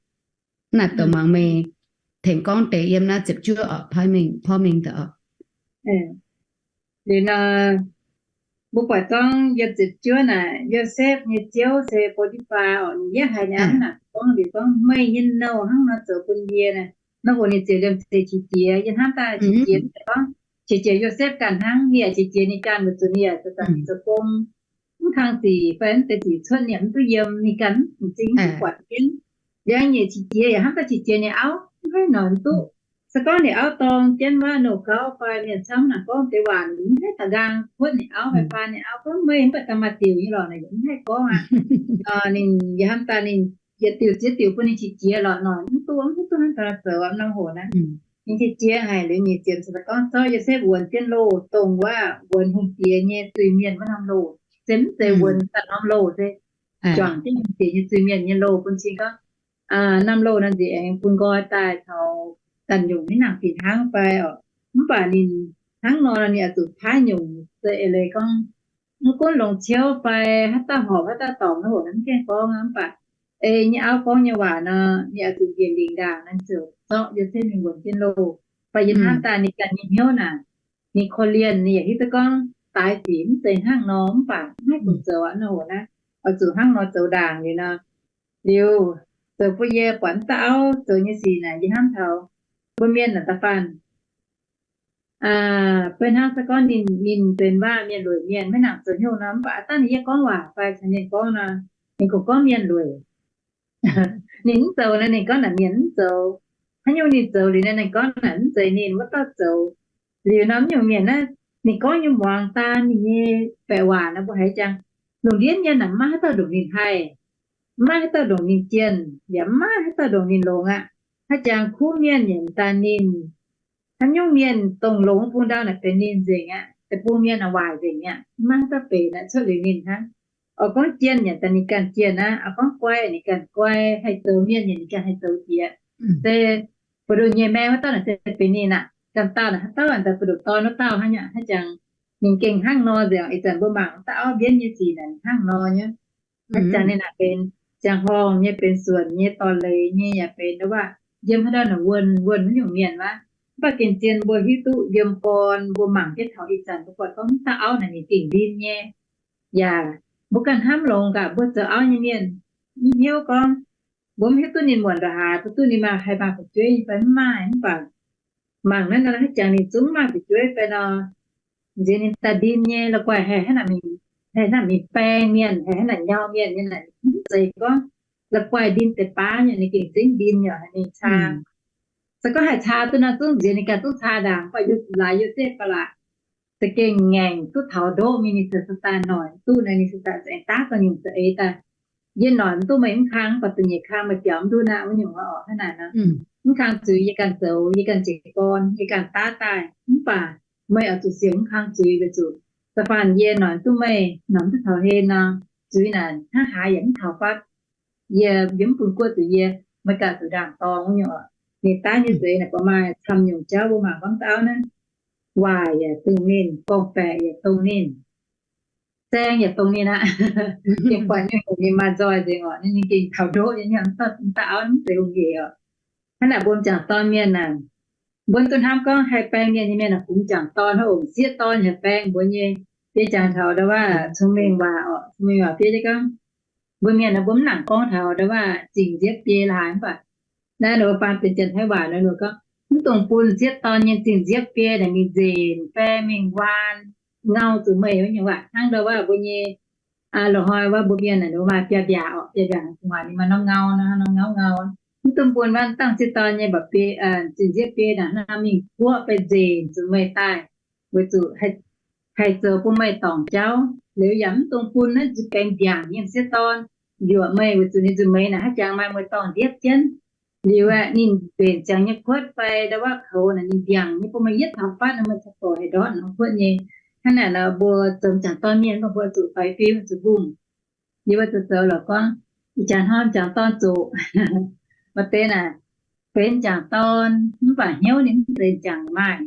Naaiv dongh muangx meih tengx gorngv deix yiem naaiv ziepc juov orqc, paaiv mengh, porv mengh daaih orqc. Liuz nor, mbuo buatc gorngv yiem ziepc juov naaic, Yosepv nyei ziouv se Bo^ti^faa orqc, ninh yietv haiz ninh aqv naaic gorngv liuz gorngv, meih nyei nouh hnangv nor zoux bun yie naaic. Nor hoc ninh ziouc liemh zeih qiex jiez. Yie hnamv daaih qiex jiez gorngv, qiex jiez Yosepv ganh hnangv, ninh yaac qiex jiez ninh ganh, weic zuqc ninh yaac zoux gong, mv kang zic fai mv deix zic cuotv ninh yaac mv duqv yiem, ninh ganh m'zing mv duqv buatc jienv. Liuz ninh qiex jiez yaac hnamv daaih qiex jiez ninh auv mv haih noic mv duqv. Se gorngv ninh auv dorng jienv wuov nouh gauv fai mienh camv naaic gorngv deix waac, ninh mv haih taux nqaang huotv ninh auv fai faan ninh auv gorngv, meih mv baac da'maah diuc nyei lorqc, ninh yaac mv haih gorngv aqv. Ninh yaac hnamv daaih ninh yietc diuc ziex diuc bun ninh qiex jiez lorqc, noic mv duqv, mv duqv hnangv haaix nor zoux norm hoc naaiv. Ninh qiex jiez haic liuz ninh ziouc gorngv zorqv Yosepv wuonx jienv loh, dongh wuov wuonx hungh diex nyei zuiz-mienh wuov norm loh, se mv zeiz wuonx daaih norm loh, se juangc jienv hungh diex nyei zuiz-mienh nyei loh bun cing gorngv, norm loh nor nziex aengx bun nqoi daaih taux ganh nyungc maiv nangc fih hnangv fai orqc. Mv baac ninh hnangv nor ninh oix zuqc paaiv nyungc se eix leiz gorngv, mv gunv longc ciouv fai haaix dauh horpc haaix dauh dorngc nor hoc mv gaengh gorngv aqv. Mv baac ei nyei auv gorngv nyei waac nor, ninh oix zuqc njiec lingc ndaangc, ninh ziouc zorqv Yosepv mingh wuonx jienv loh. Fai yie hnamv daaih ninh ganh nyei hnyouv naaic, ninh korv-lienh, ninh yaac hiuv duqv gorngv daaix sic mv zeiz hnangv nor, mv baac mv haih bun zoux aqv nor hoc naaiv, oix zuqc hnangv nor zoux ndaangc liuz nor. Liuz zoux bun yie buatc mv dauh auv zoux nyei sic naaic, yie hnamv taux mbuo mienh naaic da'faanh beiv hnangv se gorngv ninh, ninh benx waac-mienh lueic mienh, maiv nangc zoux hnyouv nor, mv baac aav dangh ninh yietv gorngv waac fai caux ninh gorngv nor, ninh kungx gorngv mienh lueic. Ninh mv zoux nor, ninh gorngv naaic mienh mv zoux. Haaix nyungc ninh zoux liuz nor, ninh gorngv naaic mv zeiz ninh wuov dauh zoux. Liuz nor mv nyungc mienh naaiv, ninh gorngv nyei muangx daan ninh nyei baeqc waac nor, mbuo haiz jangx lungh ndiev mienh naaic mv maaih haaix dauh ndongc ninh haih, mv maaih haaix dauh ndongc ninh jienh, yaac mv maaih haaix dauh ndongc ninh longx aqv. Haaix jangx kuv mienh yaac daan ninh, Haaix nyungc mienh dongh longx bung ndau naaic benx ninh nzengc aqv. Deic-bung mienh naaic waaic nzengc mi'aqv. Maiv maaih haaix dauh benx aqv, cuotv liuz ninh hnangv. Oix gorngv jien yaac daaih ninh ganh jien aqv, oix gorngv guai ninh ganh guai, haih zoux mienh yaac ninh ganh haih zoux jiex. Se buoz-ndoqv nyei maengx wuov dauh naaic se benx ninh aqv. Ganh dauh naaic haaix dauh daaih buoz-ndoqv dorn wuov dauh hnangv, hnangv jangx ninh gengh hnangv nor nzengc. Ih zanc mbuo mangc wuov dauh auv mbienv nyei sic naaic hnangv nor nyei. Hnangv jangx ninh naaic benx ziangh horngh nyei, benx suonc nyei, dorh leiz nyei, yaac benx ndau wuov yiem haaix dauh naaic wuonh wuonh wuov nyungc mienh wuov. Mv baac gengh zien mbuo hiuv duqv yiem gorn mbuo mangc jienv taux ih zanc mbuo buatc gorngv wuov dauh auv naaic ninh gengh ndin nyei. Yaac mbuo ganh hnamv longx gaax, mbuo zoux auv nyei mienh mv hiuv gorngv, mbuo mv hiuv duqv ninh muonc ndongc haaix, mbuo duqv ninh maaih haih maaih fu'jueiv nyei fai mv maaih, mv baac mangc naaiv nor hnangv jangx ninh zungv maaih fu'jueiv fai nor, nziex ninh daaih ndin nyei, la'guaih haih hnangv naaic mingh, haih hnangv naaic mingh baeng mienh, haih hnangv naaic nyau mienh nyei naaic, mv zeiz gorngv la'guaih ndin deix baav nyei, ninh gengh zengv ndin yaac haih mingh caa. Se gorngv haih caa duqv nor zungv nziex ninh ganh zungv caa ndaangc, mv baac laaix Yosepv ba'laqc za'gengh ngaengc duqv taux ndoqv mingh, ninh cingx daaih noic duqv naaic, ninh cingx daaih aengx daav daaih nyungc za'eix daaih. Yie noic mv duqv meih mv kang, mv baac da'nyeic kang meih biaux mv duqv aqv, wuov nyungc oc. Hnangv naaic nor, mv kang zuiz yie ganh zoux, yie ganh jiez gorn, yie ganh daav daaih, mv baac meih oix zuqc siouc mv kang zuiz weic zuqc da'faanh yie noic mv duqv meih, noic mv duqv taux hlen nor, zuiz naaic hnangv haaix yaac mv taux fatv. Yie, yie mv bun guoqv zuqc yie, meih ganh zuqc ndaangc dorng wuov nyungc oc. Ninh daav nyei za'eix naaic buatc maaih camv nyungc jauv mbuo mangc gorngv dauh auv naaiv, waaic yaac dongh ninh, gorngv-baeqc yaac dongh ninh, saeng yaac dongh ninh aqv. Gengh buatc nyungc-nyungc ninh maaih nzoih nzengc oc. Ninh gengh taux ndoqv nyei, dauh auv mv zeiz hungh hec oc. Hnangv naaic mbuo m'jangc dorn mienh naaic, mbuo duqv hnamv gorngv haih baeng mienh nyei mienh naaic, bungx m'jangc dorn hnangv, ong, sieqv dorn yaac baeng mbuo nyei. Yie jangx taux ndau wuov cong-mengh waac oc, cong-mengh waac bieiv jienv gorngv, mbuo mienh naaic mbuo mv nangc gorngv taux ndau wuov zingh nziepv biei laaix mv baac naaiv ninh mbuo faan benx janx-taiv waac nor ninh gorngv, mv dungx bun sieqv dorn nyei zingh nziepv biei naaic mingh nzenc fai mingh waan ngau zuqc meih wuov nyungc waac. Hnangv ndau wuov mbuo nyei loz-hnoi wuov mbuo mienh naaic ninh mbuo maaih biaav-mbiaac oc, biaav-mbiaac gu'nguaaic ninh maaih norm ngau nor, norm ngau ngau. Mv dungx bun wuov dangh sieqv dorn nyei mba'biei, zingh nziepv biei naaic hnangv nor mingh guoqv fai nzenc zuqc meih daaih, weic zuqc haih zoux bun meih dorngc jauv. Liuz yaac mv dungx bun naaiv nzuih baengx ndiangc nyei sieqv dorn yuoqc meih, weic zuqc ninh nzuih meix naaic hnangv jangx maaih mueiz-dorngh ndiepv jienv. Liuz aeqv, ninh mbenc ziangx nyei kuotv fai ndau wuov koux naaic ninh ndiangx nyei bun meih yietv taux fatv nor meih caux gorx haih ndortv norm kuotv nyei. Hnangv naaic nor mbuo zoux m'jangc dorn mienh mbuo zuqc doix fiu zuqc mbungh. Yie mbuo zoux zoux lorqc gorngv, ih jaax hnoi m'jangc dorn zoqc, maaih deix naaic benx m'jangc dorn mv baac hnyouv ninh mv zeiz m'jangc maaih.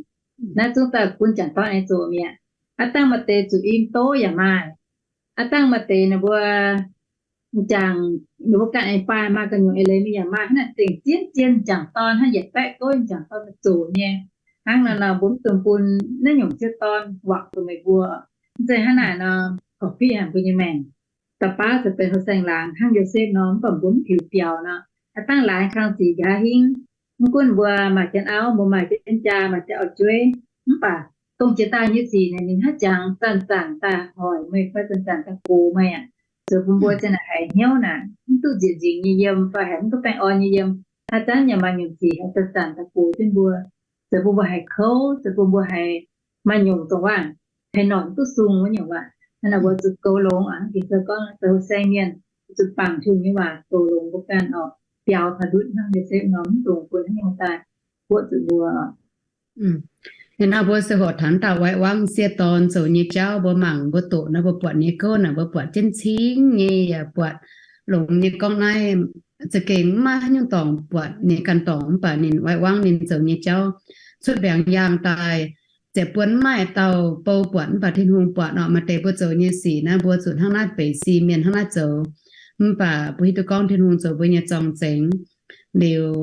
Naaiv zungv daaih bun m'jangc dorn aengx zoqc mi'aqv. Aav dangh maaih deix zuqc i m'douv yaac maaih. Aav dangh maaih deix ninh mbuo m'jangc, ninh mbuo ganh aengx baaih maaih gu'nyuoz eix leiz mingh yaac maaih. Hnangv naaic zengc zien zien m'jangc dorn hnangv yietc baeqv gouv m'jangc dorn zoqc nyei. Hnangv naaic nor mbuo mv dungx bun naaiv nyungc sieqv dorn wangc zuqc meih mbuo. Mv zeiz hnangv naaic nor, korv-fiqv haic mbuo nyei maengc. Da'baav zuqc benx houh saeng-laangz hnangv Yosepv nor, mv baac mbuo mv hiuv biaux nor, aav dangh laaix kang sic nqa'haav hingv. Mv gunv mbuo maaih jienv auv, mbuo maaih jienv jaa, maaih jienv auv-jueiv, mv baac dongh jiex daaih nyei sic naaic ninh hnangv jangx zanc-zanc daaih hoic meih fai zanc-zanc daaih gox meih aqv. Zoux bun mbuo ziang naaic haiz hnyouv naaic mv duqv nzieqc nzingx nyei yiem fai haiz mv duqv baengh orn nyei yiem. Haaix zanc yaac maaih nyungc sic haih zanc-zanc daaih gox jienv mbuo, zoux bun mbuo haiz kouv, zoux bun mbuo haiz maaih nyungc dongh waac haih noic mv duqv sung wuov nyungc waac. Hnangv naaic mbuo zuqc goux longx aqv. Ging-Sou gorngv zoux houh saeng mienh zuqc bangc Tin-Hungh nyei waac goux longx mbuo ganh oc. Biaux taux ndutv hnangv Yosepv nor, mv dungx bun haaix nyungc daaih guoqv zuqc mbuo. Hnangv mbuo se hoqc taux dauh waaic wangv sieqv dorn zoux nyei jauv, mbuo mangc mbuo doqc naaiv mbuo buatc nyei gouv naaic mbuo buatc jienv cingv nyei yaac buatc longx nyei gorngv naaiv za'gengh mv maaih haaix nyungc dorngc buatc ninh ganh dorngc mv baac ninh waaic wangv ninh zoux nyei jauv. Cuotv mbiaangx yaangh daaih, ziouc buonv mv maaih dauh bou buatc mv baac Tin-Hungh buatc orqc. Maaih deix mbuo zoux nyei sic naaiv mbuo zuqc hnangv naaiv beic si mienh hnangv naaiv zoux. Mv baac mbuo hiuv duqv gorngv Tin-Hungh zoux mbuo nyei zorng-zengx. Liuz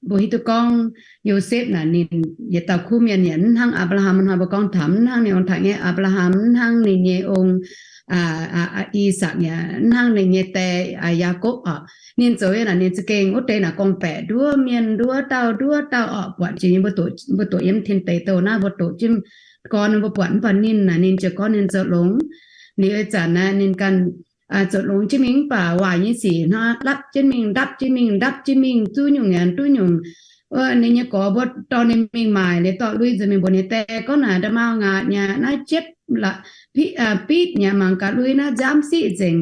mbuo hiuv duqv gorngv Yosepv naaic ninh yietc dauh kuv mienh yaac mv hnangv Apc^laa^ham. Hnoi mbuo gorngv taux mv hnangv ninh ong-taaix nyei Apc^laa^ham, mv hnangv ninh nyei ong I^sakc, yaac mv hnangv ninh nyei die Yaakopv orqc. Ninh zoux yiem naaic ninh za'gengh wuov deix naaic gorngv-baeqc nduov mienh nduov dauh nduov dauh orqc. Buatc jiex nyei mbuo doqc, mbuo doqc yiem tin deic douh naaiv mbuo doqc jienv gorn mbuo buatc mv baac ninh naaic ninh ziouc gorngv ninh zoux longx. Liuz ih zanc naaic ninh ganh zoux longx jienv mingh mv baac waaic nyei sic hnangv lapv jienv mingh, ndapv jienv mingh, ndapv jienv mingh, duqv nyungc nyanc duqv nyungc. Ninh nyei gorx mbuo dorh ninh mingh maaic, ninh dorh lui nzuonx mingh mbuox ninh die gorngv naaic, nda'maauh ngaatc nyei naaiv jiepv, bitv nyei mangc gaax lui naaiv nziaamv siqv nzengc.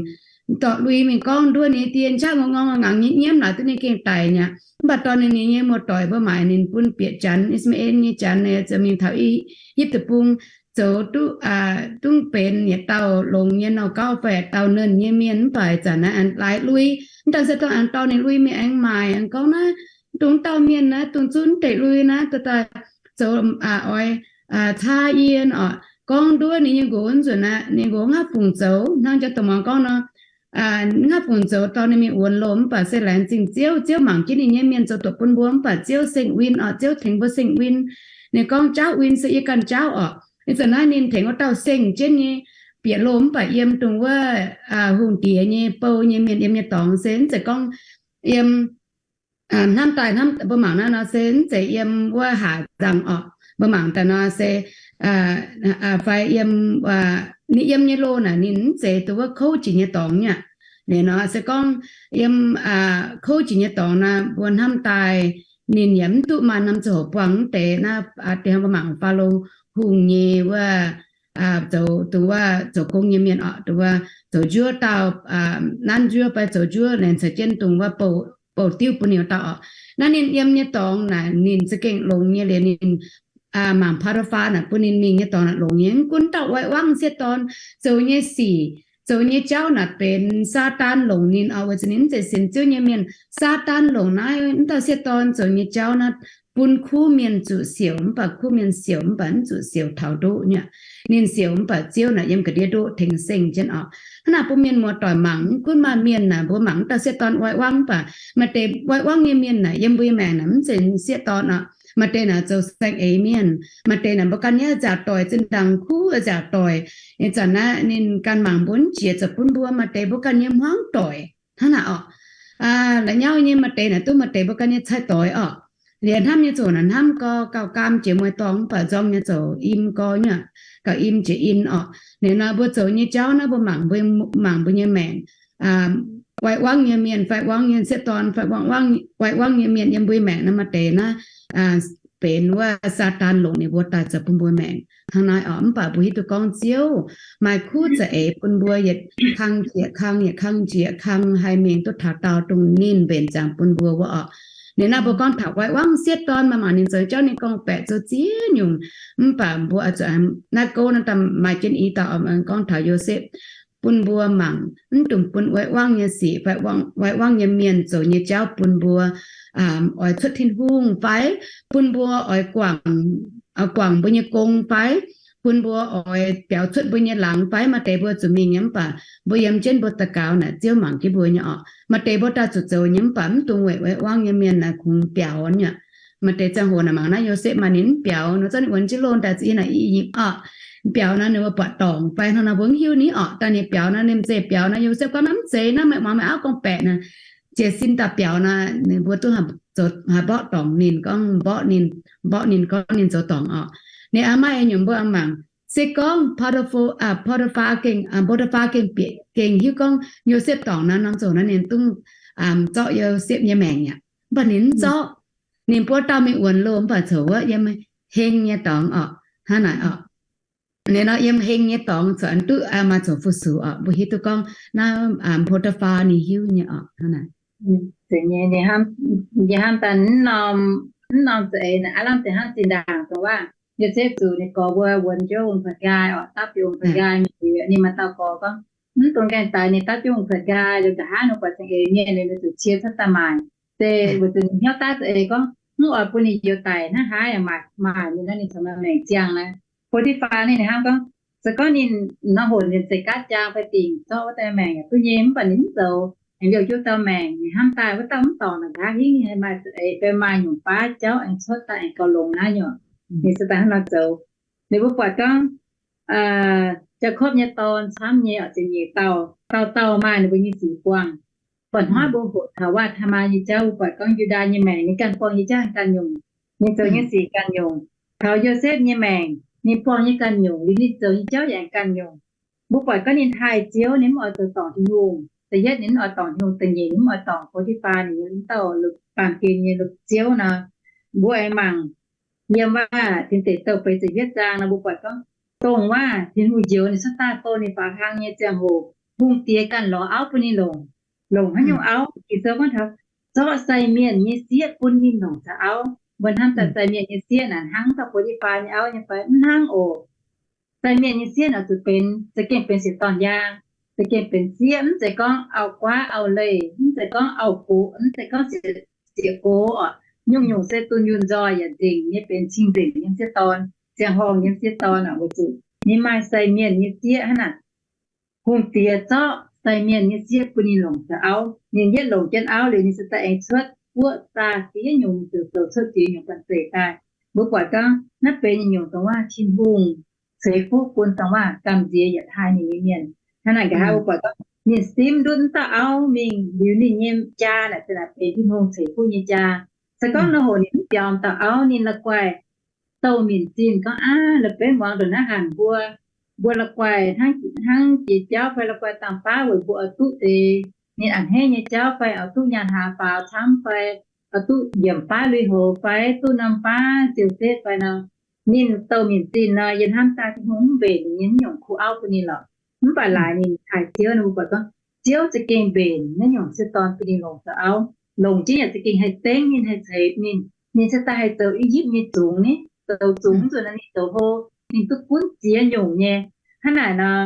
dorh lui mingh gorngv nduov ninh nyei die, qaqv ngongh ngongh ngaangc nyei nyiemv, laaic duqv ninh gengh daic mi'aqv. Mv baac dorh ninh nyei muoz-doic mbuo maaic ninh bun bieqc janx, Ishmael nyei janx, ninh ziouc mingh taux I, I^yipv Deic-Bung, zoux duqv, dungx benx yietc dauh longx nyei nor gauv fai yietc dauh nernh nyei mienh. Mv baac zanc naaiv aengx laaix lui, mv daan se dongh aengx dorh ninh lui mingh aengx maaic, aengx gorngv naaiv, dongh dauh mienh naaiv dongh zunv deix lui naaiv daaih zoux, oix caa yie oc. Gorngv nduov ninh nyei nqox nzunc aqv, ninh nqox haav fungc zoux hnangv jiex dongh muangx gorngv nor, haav fungc zoux dorh ninh mingh wuonx loh. Mv baac se laengz zingh Ziouv, Ziouv mangc jienv ninh nyei mienh zoux duqv bun mbuo. Mv baac Ziouv seng win oc, Ziouv tengx mbuo seng win. Ninh gorngv, jaauv win se yie ganh jaauv oc. Ih zanc naaiv ninh tengx wuov dauh seng jienv nyei bieqc loh. Mv baac yiem dongh wuov hungh diex nyei bou nyei mienh yiem nyei dorngx se mv zeiz gorngv yiem hnamv daaih, mbuo mangc naaiv nor se mv zeiz yiem wuov haac nzangc oc. Mbuo mangc daaih nor se fai yiem, ninh yiem nyei loh naaic ninh mv zeiz dongh wuov kouv jiex nyei dorngx nyei aqv. Liuz nor se gorngv yiem kouv jiex nyei dorngx naaic mbuo hnamv daaih ninh yaac mv duqv maaih norm ziangh hoc buangh mv deix naaiv. Deix hnangv mbuo mangc Faalo Hungh nyei wuov zoux, dongh wuov zoux gong nyei mienh oc, dongh wuov zoux njuov dauh, nanv njuov fai zoux njuov, laengz caux jienv dongh wuov bouh diuv bun ninh dauh oc. Naaiv ninh yiem nyei dorngx naaic ninh za'gengh longx nyei. Liuz ninh mangc Poto^faa naaic bun ninh mingh nyei dorngx naaic longx nyei. Mv gunv dauh oix wangv sieqv dorn zoux nyei sic, zoux nyei jauv naaic benx Saadaan longc ninh oc. Weic zuqc ninh mv zeiz sienx Ziouv nyei mienh. Saadaan longc naaiv, mv dauh sieqv dorn zoux nyei jauv naaiv bun kuv mienh zuqc siouc, mv baac kuv mienh siouc mv baac mv zuqc siouc taux ndoqv nyei. Ninh siouc mv baac Ziouv naaic yiem ga'ndiev ndoqv tengx seng jienv oc. Hnangv naaic bun mienh muoz-doic mangc, mv gunv maaih mienh naaic mbuo mangc mv dauh sieqv dorn oix wangv, mv baac maaih deix oix wangv nyei mienh naaic yiem mbuo nyei maengc naaic mv zeiz sieqv dorn oc. Maaih deix naaic zoux saeng-eix mienh, maaih deix naaic mbuo ganh nyei nziaauc doic zinh ndaangc kuv nziaauc doic. Ih zanc naaiv ninh ganh mangc mbuo mv jiex zoux bun mbuo. Maaih deix mbuo ganh nyei hmuangv doic hnangv naaic oc. La'nyauv nyei maaih deix naaic duqv maaih deix mbuo ganh nyei cai doic oc. Liuz hnamv nyei ziouc naaic hnamv gau, gauh gaam jiex mueiz-dorngh mv baac nzorng nyei ziouc im gau nyei, gauh im jiex in oc. Liuz nor mbuo zoux nyei jauv naaiv mbuo mangc, mbuo mangc mbuo nyei maengc, oix wangv nyei mienh fai wangv nyei sieqv dorn fai oix wangv nyei mienh yiem mbuo maengc naaiv maaih deix naaiv benx wuov Saadaan longc ninh mbuo daaih zoux bun mbuo maengc hnangv naaiv oc. Mv baac mbuo hiuv duqv gorngv Ziouv maaih kuv za'eix bun mbuo yietc kang jiex kang, yietc kang jiex kang haih mingh duqv taux daauh dongh ninh mbenc ziangx bun mbuo wuov oc. Liuz naaiv mbuo gorngv taux oix wangv sieqv dorn, maaih mangc ninh zoux jauv ninh gorngv-baeqc zoux ziex nyungc. Mv baac mbuo zuqc naaiv gouv naaiv daaih maaih jienv i dauh gorngv taux Yosepv bun mbuo mangc, mv dungx bun oix wangv nyei sic fai oix wangv nyei mienh zoux nyei jauv bun mbuo oix cuotv Tin-Hungh fai bun mbuo oix guangc, guangc mbuo nyei gong fai bun mbuo oix biaux cuotv mbuo nyei laangz fai. Maaih deix mbuo zuqc mingh nyei mv baac mbuo yiem jienv mbuo daux gaux naaic Ziouv mangc jienv mbuo nyei oc. Maaih deix mbuo daaih zuqc zoux nyei mv baac mv dungx weic oix wangv nyei mienh naaic kungx biaux nyei. Maaih deix ziangh hoc naaic mangc naaiv Yosepv maaih ninh mv biaux nor, zorqv ninh wuonx jienv loh daaih za'gengh naaic i nyipc oc. Biaux naaiv ninh mbuo buatc dorngc fai hnangv naaiv mbuo mv hiuv ni oc. Daaih ninh biaux naaiv ninh mv zeiz biaux naaiv, Yosepv gorngv naaiv mv zeiz, naaiv meih muangx meih auv gorngv-baeqc naaic, jiez sin daaih biaux naaic ninh mbuo duqv zoux haih mborqv dorngc ninh, gorngv mborqv ninh, mborqv ninh gorngv ninh zoux dorngc oc. Ninh aqv maaih nyungc mbuo mangc, se gorngv Potiphar gengh, Potiphar gengh bieqc gengh hiuv gorngv Yosepv dorngc naaiv norm ziangh hoc naaiv ninh dungv zorqv Yosepv nyei maengc aqv. Mv baac ninh mv zorqv. Ninh buov dauh mingh wuonx loh mv baac coux wuov yiem heng nyei dorngx oc. Hnangv naaic oc. Ninh nor yiem heng nyei dorngx coux aengx duqv maaih coux fu-sux oc. Mbuo hiuv duqv gorngv naaiv Potiphar ninh hiuv nyei oc. Hnangv naaic. Yie hnamv daaih mv norm za'eix naaic, aav lamh deix hnangv zinh ndaangc dongh waac Yosepv zuqc ninh gorx mbuo wuonx jienv wuom-kuotv nqaai oc, dapv jienv wuom-kuotv nqaai nyei, ninh maaih dauh gorx gorngv, mv dungx gaengh daix, ninh dapv jienv wuom-kuotv nqaai liuz, nqa'haav ninh buatc saeng-eix mienh liuz, ninh zuqc cie cuotv daaih maaic. Se weic zuqc ninh hnyouv daav za'eix gorngv mv oix bun ninh youz daic hnangv haaix yaac maaic, maaic ninh naaiv ninh corc maaih maengc ziangh naaiv. Potiphar ninh hnamv gorngv, se gorngv ninh nor honc ninh zeiz gaatv jaang fai dingc zorqv wuov dauh maengc yaac duqv nyei, mv baac ninh mv zoux, aengx liouh jienv wuov dauh maengc. Ninh hnamv daaih wuov dauh mv dorngc naaic, nqa'haav hingv ninh haih maaih za'eix fai maaih nyungc baav jauv aengx cuotv daaih aengx gauh longx naaiv nyungc. Ninh se daaih hnangv nor zoux. Ninh mbuo buatc gorngv Jaakopv nyei dorn camv nyei oc, ziepc nyeic dauh, dauh dauh maaih ninh mbuo nyei sic buangh. Buatc hnoi mbuo hoqc taux waac Taamaa nyei jauv, mbuo buatc gorngv Yu^ndaa nyei maengc ninh ganh buangh nyei jauv ganh nyungc, ninh zoux nyei sic ganh nyungc. Taux Yosepv nyei maengc ninh buangh nyei ganh nyungc, liuz ninh zoux nyei jauv yaac ganh nyungc. Mbuo buatc gorngv ninh taaih Ziouv, ninh mv oix zoux dorngc Tin-Hungh. Da'yietv ninh mv oix dorngc Tin-Hungh, da'nyeic ninh mv oix dorngc Potiphar, ninh nyei wuov dauh baamh gen nyei lomh ziouv nor. Mbuo aengx mangc yiem waac Tin Deic Douh feix ziepc yietv zaang nor, mbuo buatc gorngv dongh waac Tin-Hungh njoux ninh cuotv daaih bou ninh faaux hlang nyei ziangh hoc, hungh diex ganh lorz auv bun ninh longc. Longc haaix nyungc auv? Ging-Sou gorngv taux zorqv sai mienh nyei sieqv bun ninh longc caux auv. Mbuo hnamv daaih sai mienh nyei sieqv naaic hnangv dauh Botiphaa nyei auv nyei fai? Mv hnangv oc. Sai mienh nyei sieqv naaic zuqc benx, za'gengh benx sieqv-dorn-yaang, za'gengh benx sieqv, mv zeiz gorngv auv-guaav auv-leih, mv zeiz gorngv auv-boqv, mv zeiz gorngv sieqv-gox oc. Nyungc-nyungc se dunh yunh nzoih yaac nzengc nyei, benx cing-nzengc nyei sieqv-dorn, ziangh horngh nyei sieqv-dorn oc. Weic zuqc ninh maaih sai mienh nyei sieqv hnangv naaic. Hungh diex zorqv sai mienh nyei sieqv bun ninh longc caux auv. Ninh yietv longc jienv auv liuz, ninh se daaih aengx cuotv guoqv zaah ziex nyungc, ziouc zoux cuotv ziex nyungc banh zeic daaih. Mbuo buatc gorngv naaiv benx nyungc-nyungc dongh waac Tin-Hungh ceix fuqv bun dongh waac gamh nziex yietc taaih ninh nyei mienh. Hnangv naaic nqa'haav mbuo buatc gorngv ninh simv ndutv wuov dauh auv mingh liuz, ninh nyei jaa naaic se naaic benx Tin-Hungh ceix fuqv nyei jaa. Se gorngv nor hoc ninh mv biaux dauh auv, ninh la'guaih douh minc zinh gorngv, aav, la'benv muangx ndongc naaiv hanc mbuo, mbuo la'guaih hnangv jiex jauv fai la'guaih dangh baav weic mbuo oix duqv deix ninh a'hneiv nyei jauv fai oix duqv nyaanh hlaax faaux camv fai oix duqv nyiemc baav lui-houx fai duqv norm baav ziouc setv fai nor, ninh douh minc zinh nor, yie hnamv daaih Tin-Hungh mv mbenc ninh nyei naaiv nyungc kuv auv bun ninh lorqc. Mv baac laaix ninh taaih Ziouv nor, mbuo buatc gorngv Ziouv za'gengh mbenc naaiv nyungc sieqv dorn bun ninh longc zoux auv. Longc jienv yaac za'gengh haih zengv ninh, haih ceix ninh. Ninh se daaih haih zoux I^yipv nyei zungx ni, zoux zungx nzunc naaiv ninh zoux hlo, ninh duqv gunv ziex nyungc nyei. Hnangv naaic nor,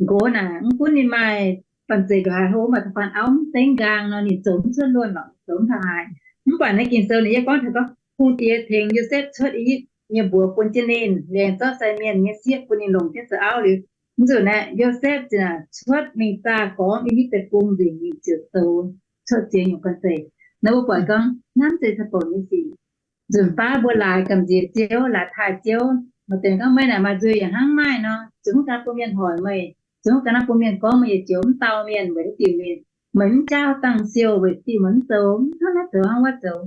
nqox naaic mv gunv ninh maaih banh zeic ndongc haaix hlo, maaih da'faanh auv mv dengv nqaang nor, ninh zoux mv cuotv luonh lorqc, zoux mv taux haaix. Mv baac naaiv Ging-Sou ninh yie gorngv taux gorngv hungh diex tengx Yosepv cuotv I^yipv nyei mbuox bun jienv ninh, laengz zorqv sai mienh nyei sieqv bun ninh longc jienv zoux auv liuz, mv nzunc naaiv Yosepv ziouc cuotv mingh zaah gormx I^yipv deic-bung nzengc, ninh ziouc zoux cuotv ziex nyungc banh zeic. Naaiv mbuo buatc gorngv naaiv mv zeiz caux bouc nyei sic. Nzunc baav mbuo laaix gamh nziex Ziouv, laaix taaih Ziouv, maaih deix gorngv, meih naaic maaih nzuih yaac hnangv maaih nor, zuqc mv ganh bun mienh hoic meih, zuqc mv ganh bun mienh gorngv meih yietc joux mv dau mienh weic haaix diuc mienh, meih mv jaauv dangh siou weic diuh meih mv zoux, mv hnangv naaiv zoux hnangv wuov zoux.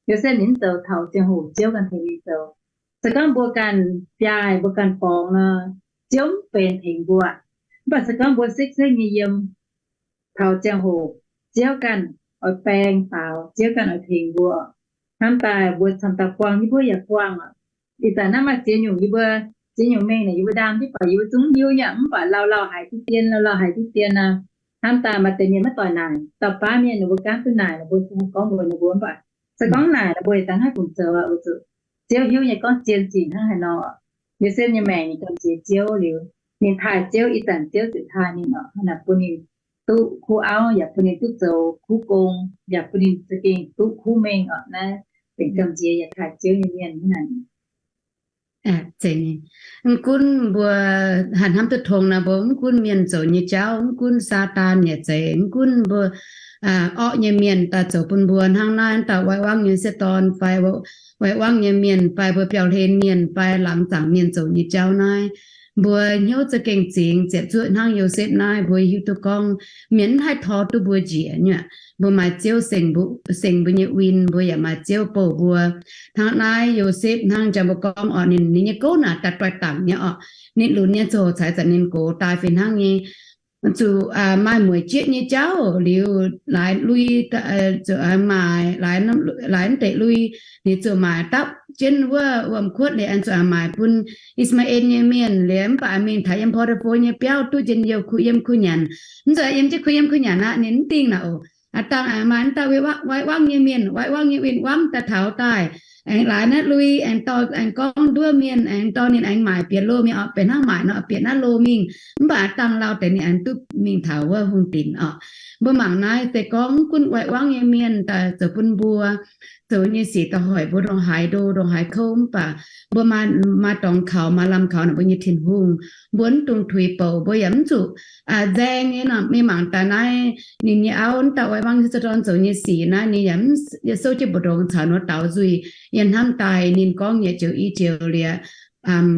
Yosepv ninh mv zoux, taux ziangh hoc Ziouv ganh tengx ninh zoux. Se gorngv mbuo ganh biaaih, mbuo ganh borngz nor, Ziouv mv benx tengx mbuo. Mv baac se gorngv mbuo sekv-sekv nyei yiem, taux ziangh hoc Ziouv ganh oix baeng faaux, Ziouv ganh oix tengx mbuo. Hnamv daaih mbuo camv dauh buangh, yie mbuo yaac buangh oc. Ih zanc naaiv maaih ziex nyungc, yie mbuo ziex nyungc mengh naaic yie mbuo ndaam diqv baac yie mbuo zungv hiuv nyei, mv baac lauh lauh haiz diqv dien, lauh lauh haiz diqv dien nor. Hnamv daaih maaih deix mienh maiv doic naaic, dauh baav mienh ninh mbuo gaanv duqv naaic, ninh mbuo gorngv mbuox ninh mbuo mv baac se gorngv naaic ninh mbuo yietc dangh haih fungc zoux oc. Weic zuqc Ziouv hiuv nyei gorngv zien zinh hnangv haaix nor. Yosepv nyei maengc ninh gamh nziex Ziouv liuz, ninh taaih Ziouv, ih zanc Ziouv ziouc taaih ninh oc, hnangv naaic bun ninh duqv kuv auv, yaac bun ninh duqv zoux kuv gong, yaac bun ninh za'gengh duqv kuv mengh oc. Naaiv benx gamh nziex yaac taaih Ziouv nyei mienh hnangv naaic. Mv gunv mbuo hanc hnamv duqv tong nor, mbuo mv gunv mienh zoux nyei jauv, mv gunv Saadaan yaac zeiz, mv gunv mbuo orqv nyei mienh daaih zoux bun mbuo hnangv naaiv dauh wai wangv nyei sieqv dorn fai wai wangv nyei mienh fai mbuo biauv-hlen mienh fai laangz zaangc mienh zoux nyei jauv naaiv, mbuo hnyouv za'gengh zingx ziepc zuoqv hnangv Yosepv naaiv. Mbuo hiuv duqv gorngv mienh mv haih tor duqv mbuo njiec nyei aqv. Mbuo maaih Ziouv sengx mbuo nyei win, mbuo yaac maaih Ziouv bouh mbuo. Hnangv naaiv Yosepv hnangv jang mbuo gorngv oc, ninh, ninh nyei gouv naaic daaih doix-dangc nyei oc. Ninh lunx nyei ziangh hoc caux zanc ninh nqox daaih fih hnangv nyei. Zuqc maaih mueic jieqv nyei jauv liuz, laaix lui, zuqc maaic laaix mv deix lui, ninh zuqc maaic dapv jienv wuov wuom-kuotv liuz, aengx zuqc maaic bun I^saa^laa^en nyei mienh liuz, mv baac mingh taux yiem Potiphaa nyei biauv duqv njien-youh kuh yiem kuh nyanc. Mv zuqc yiem jienv kuh yiem kuh nyanc aqv, ninh mv dingh naaic oc. Aav dangh maaih mv dauh wai wangv nyei mienh, wai wangv nyei win-wangv daaih taux daaih, aengx laaix naaiv lui, aengx dorh, aengx gorngv nduov mienh, aengx dorh ninh aengx maaic bieqc loh mingh oc, benx hnangv maaic nor, bieqc naaiv loh mingh. Mv baac aav dangh lauh deix ninh aengx duqv mingh taux wuov hungh dinc oc. Mbuo mangc naaiv se gorngv mv gunv wai wangv nyei mienh daaih zoux bun mbuo zoux nyei sic daaih hoic mbuo ndongc haaix ndo ndongc haaix kouv, mv baac mbuo maaih dorngx kaux, maaih lamh kaux naaic mbuo nyei Tin-Hungh, mbuo mv dungx tuix bouc, mbuo yaac mv zuqc nzaeng nyei nor. Mienh mangc daaih naaiv ninh nyei auv, mv dauh wai wangv nyei sieqv dorn zoux nyei sic naaiv, ninh yaac mv, yaac souv jienv mbu'ndongx caux nor daaux nzuih. Yie hnamv daaih ninh gorngv yietc joux i joux liuz,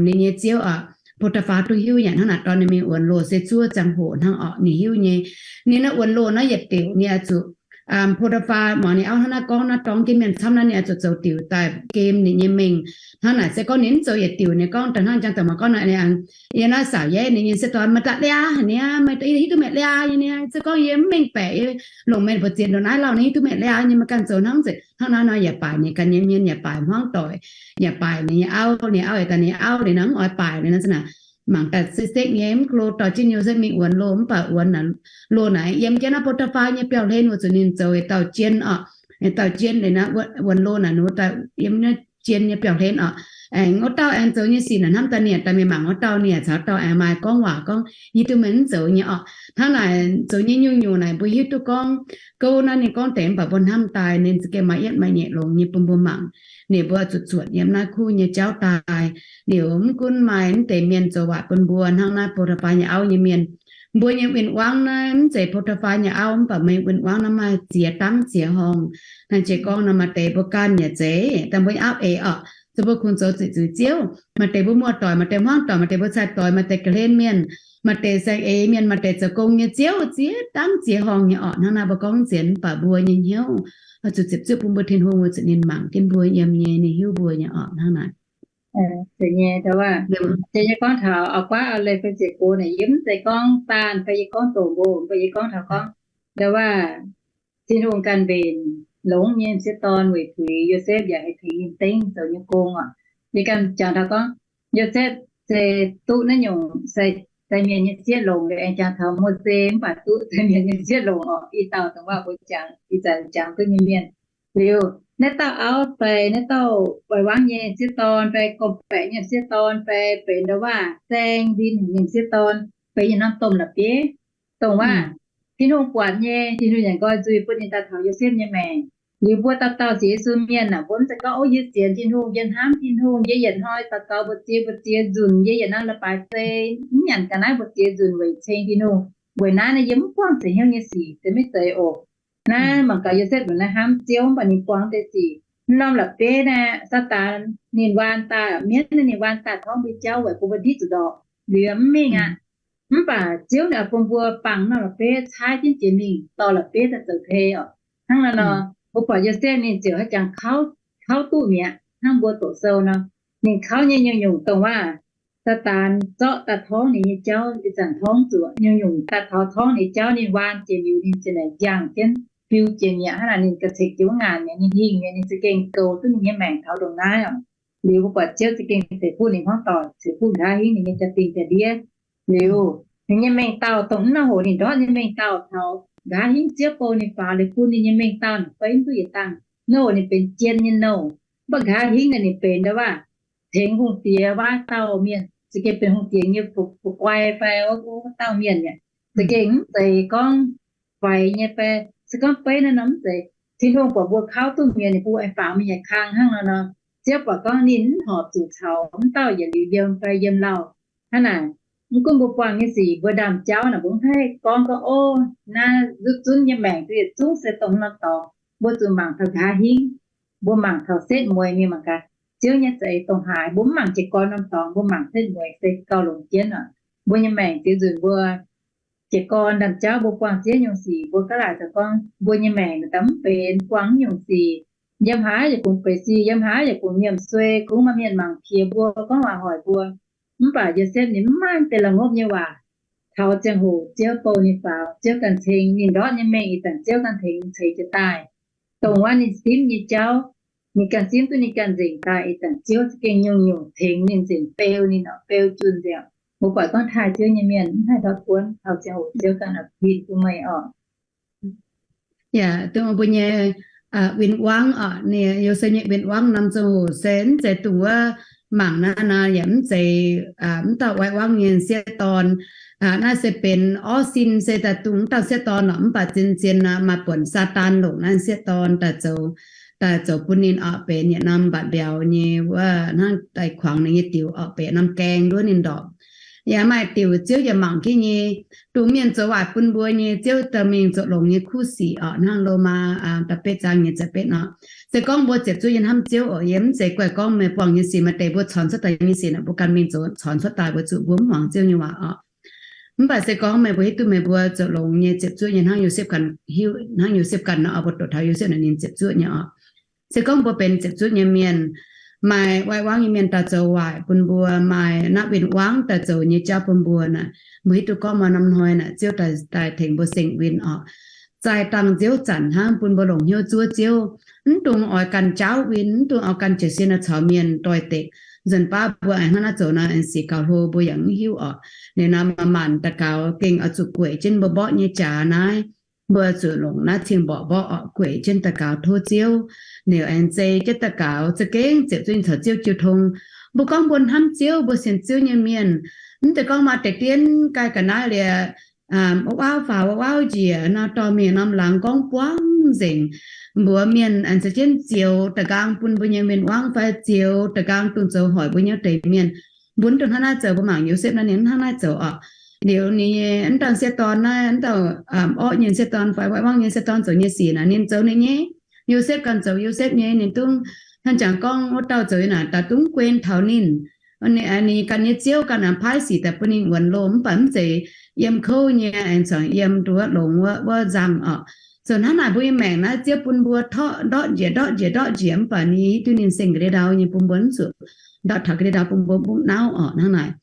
ninh nyei ziouv oc, Potiphaa duqv hiuv yaac hnangv naaic dorh ninh mingh wuonx loh se zuov ziangh hoc hnangv oc, ninh hiuv nyei. Ninh naaiv wuonx loh naaiv yietc diuc ninh oix zuqc, Potiphaa muangx ninh auv hnangv naaiv gorngv naaiv, dorngx jienv mienh camv naaiv, ninh oix zuqc zoux diuc daaih gem ninh nyei mengh. Hnangv naaic se gorngv ninh mv zoux yietc diuc, ninh gorngv daaih hnangv jang daaih mangc gorngv naaiv, yie naaiv saauc yeiv ninh nyei sieqv dorn, meih daaih liaa haic niaa, meih hiuv duqv meih liaa nyei niaa. Se gorngv yie mv mengh baeqc, yie longc meih mbu'ziex ndongc naaiv lauh, ninh hiuv duqv meih liaa nyei, meih ganh zoux hnangv nzengc. Hnangv naaiv nor yaac baaic ninh ganh nyei mienh, yaac baaic hmuangv doic, yaac baaic ninh nyei auv, ninh auv yaac daaih ninh auv liuz nor mv oix baaic liuz nor se naaic. mangc daaih se sekv nyei, mv klo dorh jienv Yosepv mingh wuonx loh, mv baac wuonx loh naaic yiem jienv naaiv Potipaa nyei biauv-hlen wuov, zuqc ninh zoux yietc dauh jien oc, yietc dauh jien liuz naaiv wuonx loh naaic nor, yiem naaiv jien nyei biauv-hlen oc. Aengx wuov dauh aengx zoux nyei sic naaic hnamv daaih nie daaih mingh mangc wuov dauh nie caux dauh aengx maaih gorngv waac gorngv, Yie duqv meih mv zoux nyei oc. Hnangv naaic zoux nyei nyungc-nyungc naaic mbuo hiuv duqv gorngv gouv naaiv ninh gorngv deix mv baac mbuo hnamv daaih ninh za'gengh maaih yietv maaih nyeic longx nyei bun mbuo mangc. Ninh mbuo zuqc zuotc yiem naaiv kuv nyei jauv daaih. Liuz mv gunv maaih mv deix mienh zoux waaic bun mbuo hnangv naaiv Potipaa nyei auv nyei mienh. Mbuo nyei win-wangv naaiv mv zeiz Potipaa nyei auv, mv baac meih win-wangv naaiv maaih ziex dangv ziex horngh. Naaiv jiex gorngv nor maaih deix mbuo ganh yaac zeiz dangh mbuo auv eix oc, zoux mbuo kungx zoux zuqc zuiz ziouv. Maaih deix mbuo muoz-doic, maaih deix hmuangv-doic, maaih deix mbuo cai-doic, maaih deix ga'hlen mienh, maaih deix saeng-eix mienh, maaih deix zoux gong nyei ziouv, ziex dangv ziex horngh nyei oc. Hnangv naaiv mbuo gorngv nzienx mv baac mbuo nyei hnyouv zuqc ziepc zuoqv bun mbuo Tin-Hungh wuov zuqc ninh mangc jienv mbuo yiem nyei, ninh hiuv mbuo nyei oc. Hnangv naaic. Yie gorngv taux auv-guaav auv-leih fai ziec gox naaic, yie mv zeiz gorngv daanh fai yie gorngv doqc mbuo, mv baac yie gorngv taux gorngv, ndau waac Tin-Hungh ganh mbenc longx nyei m'sieqv dorn weic puix Yosepv yaac haih tengx ninh dengv zoux nyei gong oc. Yie ganh jangx taux gorngv, Yosepv se duqv naaiv nyungc sai mienh nyei sieqv longc, aengx jangx taux Mose mv baac duqv sai mienh nyei sieqv longc oc. Ih dauh dongh waac mbuo jangx ih zanc jangx duqv nyei mienh. Liuz naaiv dauh auv fai naaiv dauh oix wangv nyei sieqv dorn fai gorngv-baeqc nyei sieqv dorn fai benx ndau waac saeng ndin nyei sieqv dorn, benx yietc norm domh la'bieiv, dongh waac Tin-Hungh buatc nyei, Tin-Hungh yaac nqoi nzuih bun ninh daaih taux Yosepv nyei maengc. Liuz mbuo dauh dauh sienx Yesu mienh aah, mbuo mv zeiz gorngv, Ov, yie sienx Tin-Hungh, yie hnamv Tin-Hungh, yie yietc hnoi daux gaux mbu'ziex mbu'ziex nzunc, yie yietc norm leiz-baaix se mv nyanc ga'naaiv mbu'ziex nzunc weic ceng Tin-Hungh. Weic naaiv naaiv yie mv buangh ziex hnyouv nyei sic, se maiv zeiz oc. Naaiv mangc gaax Yosepv naaiv hnamv Ziouv mv baac ninh buangh deix sic. Norm la'bieiv naaiv Saadaan ninh waan daaih, mienv naaiv ninh waan daaih torngv mbuo jauv weic bun mbuo ndiqv zuqc ndorpc, liuz mv mingh aqv. Mv baac Ziouv ninh oix bun mbuo bangc norm la'bieiv caaiv jienv jiex mingh dorh la'bieiv daaih zoux hei oc. Hnangv naaiv nor, mbuo buatc Yosepv ninh ziouc haiz jangx kauv duqv mi'aqv hnangv mbuo doqc sou nor. Ninh kauv nyei nyungc-nyungc dongh waac Saadaan zorqv daaih torngv ninh nyei jauv ih zanc torngv zuqc, nyungc-nyungc daaih taux torngv ninh jauv ninh waan jiex liuz ninh ziouc naaic njaangh jienv biu jiex mi'aqv. Hnangv naaic ninh ga'cengx jiex wuov ngaanc mi'aqv, ninh hingh mi'aqv, ninh za'gengh goux duqv ninh nyei maengc taux ndongc naaiv oc. Liuz mbuo buatc Ziouv za'gengh ceix fuqv ninh hmuangv doic, ceix fuqv nqa'haav hingv ninh nyei jaa-dingh jaa-ndiev. Liuz ninh nyei mengh dauh dongh mv norm hoc ninh ndortv nyei mengh dauh taux nqa'haav hingv Ziouv bou ninh faaux liuz bun ninh nyei mengh dauh naaic fei mv duqv yietc dangh. Norm hoc ninh benx jien nyei nouh, mv baac nqa'haav hingv naaic ninh benx ndau waac tengx hungh diex wuov dauh mienh, za'gengh benx hungh diex nyei fu'guai fai wuov dauh mienh mi'aqv. Za'gengh mv zeiz gorngv faix nyei fai se gorngv beiv naaiv nor mv zeiz. Tin-Hungh buatc mbuo kauv duqv mi'aqv, ninh bun aengx faaux mingh nyei kang hnangv nor nor, Ziouv buatc gorngv ninh mv horpc zuqc caux mv dauh yietc liuz yiem fai yiem lauh. Hnangv naaic, mv gunv mbuo buangh nyei sic, mbuo ndaamv-jauv naaic mbuo mv haih gorngv gorngv, Ov, naaiv nzutv zunv nyei maengc duqv yietc zungv se dongh norm dorngx. Mbuo zuqc mangc taux nqa'haav hingv. Mbuo mangc taux setv mueiz mingh mangc gaax, Ziouv nyei za'eix dongh haaix. Mbuo mv mangc jiez gorn norm dorngx, mbuo mangc setv mueiz se gauh longx jienv oc. Mbuo nyei maengc ziex nzunc mbuo jiez gorn ndaamv-jauv mbuo buangh ziex nyungc sic, mbuo gaav laaic zoux gorngv mbuo nyei maengc daaih mv benx buangh nyungc sic. Yiem haaix yaac kungx beic sic, yiem haaix yaac kungx nyiemc suei, kungx maaih mienh mangc piex mbuo, gorngv waac hoic mbuo. Mv baac Yosepv ninh mv maaih deix la'ngopv nyei waac. Taux ziangh hoc Ziouv bou ninh faaux, Ziouv ganh ceng ninh ndortv nyei mengh ih zanc Ziouv ganh tengx ceix jiez daaih. Dongh wuov ninh simv nyei jauv, ninh ganh simv duqv ninh ganh nzengc daaih ih zanc Ziouv za'gengh nyungc-nyungc tengx ninh nzengc, beu ninh oc, beu junh nzengc. Mbuo buatc gorngv taaih Ziouv nyei mienh mv haih ndortv buonv, taux ziangh hoc Ziouv ganh oix huin bun meih oc. Yaac dongh mbuo nyei win-wangv oc, Yosepv nyei win-wangv norm ziangh hoc se mv zeiz dongh wuov mangc naaiv nor, yaac mv zeiz mv dauh oix wangv nyei sieqv dorn. Naaiv se benx orv sin se daaih dongh mv dauh sieqv dorn oc, mv baac zien-zien maaih buonc Saadaan longc naaiv sieqv dorn daaih zoux, daaih zoux bun ninh oc, benx yietc norm mba'mbiauz nyei wuov hnangv daaih kuangx ninh nyei diuc oc, benx norm gaeng nduov ninh ndorpc. Yaac maaih diuc Ziouv yaac mangc jienv nyei, dongh mienh zoux waaic bun mbuo nyei, Ziouv dorh mingh zoux longx nyei kuv sic oc, hnangv Lomaa da'betv zaang nyei ziepc betv nor. Se gorngv mbuo ziepc zuoqv nyei hnamv Ziouv oc, yie mv zeiz guaih gorngv meih buangh nyei sic maaih deix mbuo corc cuotv daaih nyei sic naaic mbuo ganh mingh zoux corc cuotv daaih, weic zuqc mbuo mv muangx Ziouv nyei waac oc. Mv baac se gorngv meih mbuo hiuv duqv meih mbuo zoux longx nyei ziepc zuoqv nyei hnangv Yosepv ganh, hnangv Yosepv ganh nor, mbuo doqc taux Yosepv naaic ninh ziepc zuoqv nyei oc. Se gorngv mbuo benx ziepc zuoqv nyei mienh, maaih oix wangv nyei mienh daaih zoux waaic bun mbuo, maaih naaiv win-wangv daaih zoux nyei jauv bun mbuo naaic, mbuo hiuv duqv gorngv maaih norm hnoi naaic Ziouv daaih tengx mbuo seng win oc. Zaih dangh Ziouv zanc hnangv bun mbuo longc hnyouv zuov Ziouv. Mv dungx oix ganh jaauv win, mv dungx oix ganh jiez sin caux mienh doix-dekc. Nzunc baav mbuo aengx hnangv naaiv zoux nor, aengx sic gauh hlo mbuo yaac mv hiuv orqc. Ninh nor maaih maanc daux gaux gengh oix zuqc gueic jienv mbuo mborqv nyei jaax naaiv. Mbuo zuqc longc naaiv cing mborqc mborqv orqc, gueic jienv daux gaux tov Ziouv. Ninh aengx zei jienv daux gaux za'gengh ziepc zuoqv ninh caux Ziouv jiu tong. Mbuo gorngv mbuo hnamv Ziouv, mbuo sienx Ziouv nyei mienh, mv zeiz gorngv maaih deix dien gai ga'naaiv liuz, wuov auv faaux wuov auv njiec nor, dorh mingh norm laangz gorngv buangv nzengc. Mbuox mienh aengx za'gengh zioux da'nqaang bun mbuo nyei mienh wangv fai zioux da'nqaang dongh zoux hoic mbuo nyei deix mienh. Mbuo mv dungx hnangv naaiv zoux. Mbuo mangc Yosepv naaiv ninh hnangv naaiv zoux orqc. Liuz ninh nyei wuov dauh sieqv dorn naaiv, wuov dauh orqv nyei sieqv dorn fai wangv nyei sieqv dorn zoux nyei sic naaic, ninh zoux ninh nyei. Yosepv ganh zoux Yosepv nyei. Ninh dungv hnangv jangx gorngv wuov dauh zoux naaic daaih dungv guen taux ninh. Ninh ganh nyei ziouv ganh aengx paaiv sic daaih bun ninh wuonx loh, mv baac mv zeiz yiem kouv nyei, aengx zuangx yiem nduov longx wuov nzangc orqc. Zoux hnangv naaic mbuo nyei maengc naaiv, Ziouv bun mbuo torqv ndortv njiec ndortv njiec ndortv njiec, mv baac ninh hiuv duqv ninh seng ga'ndiev ndau nyei bun mbuo mv zuqc ndortv taux ga'ndiev ndau, bun mbuo mv nauv orqc. Hnangv naaic,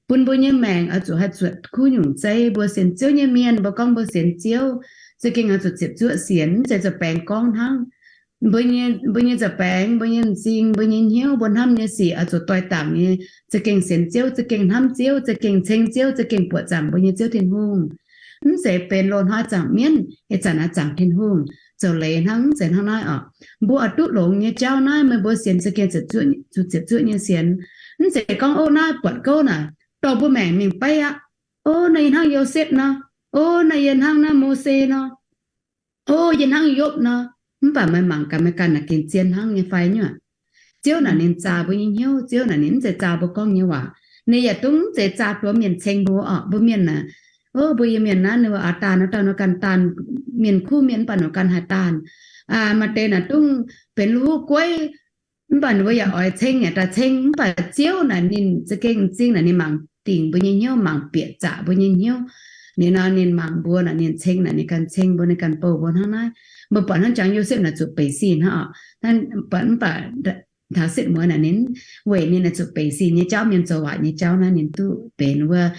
bun mbuo nyei maengc oix zuqc haih zuotc kuv nyungc zeiv. Mbuo sienx Ziouv nyei mienh, mbuo gorngv mbuo sienx Ziouv, za'gengh oix zuqc ziepc zuoqv sienx, mv zeiz zoux baengx gorngv hnangv. Mbuo nyei, mbuo nyei nza'baengx, mbuo nyei m'zing, mbuo nyei hnyouv, mbuo hnamv nyei sic oix zuqc doix-dangc nyei, za'gengh sienx Ziouv, za'gengh hnamv Ziouv, za'gengh ceng Ziouv, za'gengh buoqc zaangc mbuo nyei Ziouv Tin-Hungh. Mv zeiz benx loz-hnoi zaangc mienv, ih zanc naaiv zaangc Tin-Hungh. Zoux leiz hnangv, mv zeiz hnangv naaiv orqc. Mbuo oix duqv longx nyei jauv naaiv, meih mbuo sienx za'gengh ziepc zuoqv, zuqc ziepc zuoqv nyei sienx. Mv zeiz gorngv, ov, naaiv buatc gouv naaic, dorh mbuo maengc mingh beiv aqv. Ov, naaiv yie hnangv Yosepv nor. Ov, naaiv yie hnangv naaiv Mose nor. Ov, yie hnangv Yopv nor. Mv baac meih mangc gaax, meih ganh naaic gengh zien hnangv nyei fai nyuoqc? Ziouv naaic ninh zaah mbuo nyei hnyouv. Ziouv naaic ninh mv zeiz zaah mbuo gorngv nyei waac. Ninh yaac dungv mv zeiz zaah duov mienh ceng mbuo orqc. Mbuo mienh naaic, ov, mbuo yiem mienh naaiv, ninh mbuo oix daanh nor, daanh nor ganh daanh, mienh kuv mienh mv baac nor ganh haih daanh. Maaih deix naaic dungv benx lu huv gueiv, mv baac ninh mbuo yaac oix ceng yaac daaih ceng. Mv baac Ziouv naaic ninh za'gengh m'zing naaic ninh mangc dingc mbuo nyei hnyouv, mangc bieqc zaqc mbuo nyei hnyouv. Ninh nor ninh mangc mbuo naaic, ninh ceng naaic ninh ganh ceng mbuo, ninh ganh bouh mbuo hnangv naaiv. Mbuo buatc hnangv jangx Yosepv naaic zuqc beic sin hnangv orqc. Mv baac taux setv mueiz naaic ninh weic ninh naaic zuqc beic sin nyei jauv, mienh zoux waaic nyei jauv naaiv, ninh duqv benx wuov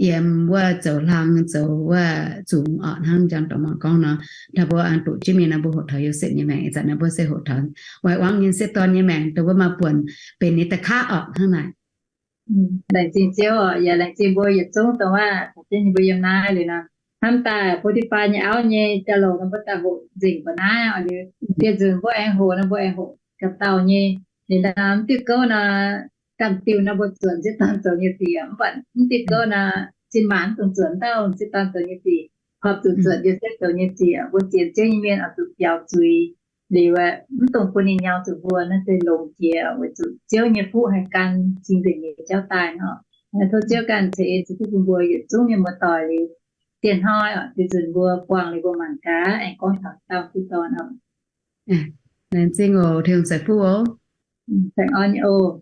yiem wuov zoux hlang zoux wuov zungx orqc. Hnangv jangx dorngx mangc gorngv nor, taux mbuo aengx duqv jienv mingh nor, mbuo hoqc taux Yosepv nyei maengc. Ih zanc naaiv mbuo se hoqc taux waaic wangv nyei sieqv dorn nyei maengc, dongh mbuo maaih buonc benx ninh da'kaav orqc. Hnangv naaic. Laengz zingh Ziouv oc, yaac laengz zingh mbuo yietc zungv dongh wuov caux jienv mbuo yiem naaiv liuz nor. Hnamv daaih Potifa nyei auv nyei jauv-louc nor, mbuo daaih hoqc nzengc mbuo naaiv oc. Liuz dieh nzunc mbuo aengx hoqc nor, mbuo aengx hoqc gapv-dauh nyei. Liuz nor mv diuh gouv nor, ganh diuh nor mbuo zuotc m'sieqv dorn zoux nyei sic, mv baac mv diuh gouv nor, zinh maanc mv dungx zuotc dauh m'sieqv dorn zoux nyei sic, horpc zuqc zuotc Yosepv zoux nyei sic. Mbuo sienx Ziouv nyei mienh oix zuqc biaux zuiz liuz, mv dungx bun ninh nyau zuqc mbuo. Naaiv se longx jiex weic zuqc Ziouv nyei fuqv haih gan cing-nzengc nyei jauv daaih nor. Tov Ziouv ganh ceix en ceix fuqv bun mbuo yietc zungv mienh muoz-doic liuz, dieh hnoi oc, dieh nzunc mbuo buangh liuz mbuo mangc gaax, aengx gorngv taux dauh m'sieqv dorn oc. Laengz zingh oc, Tin-Hungh ceix fuqv oc. Laengz orn nyei oc.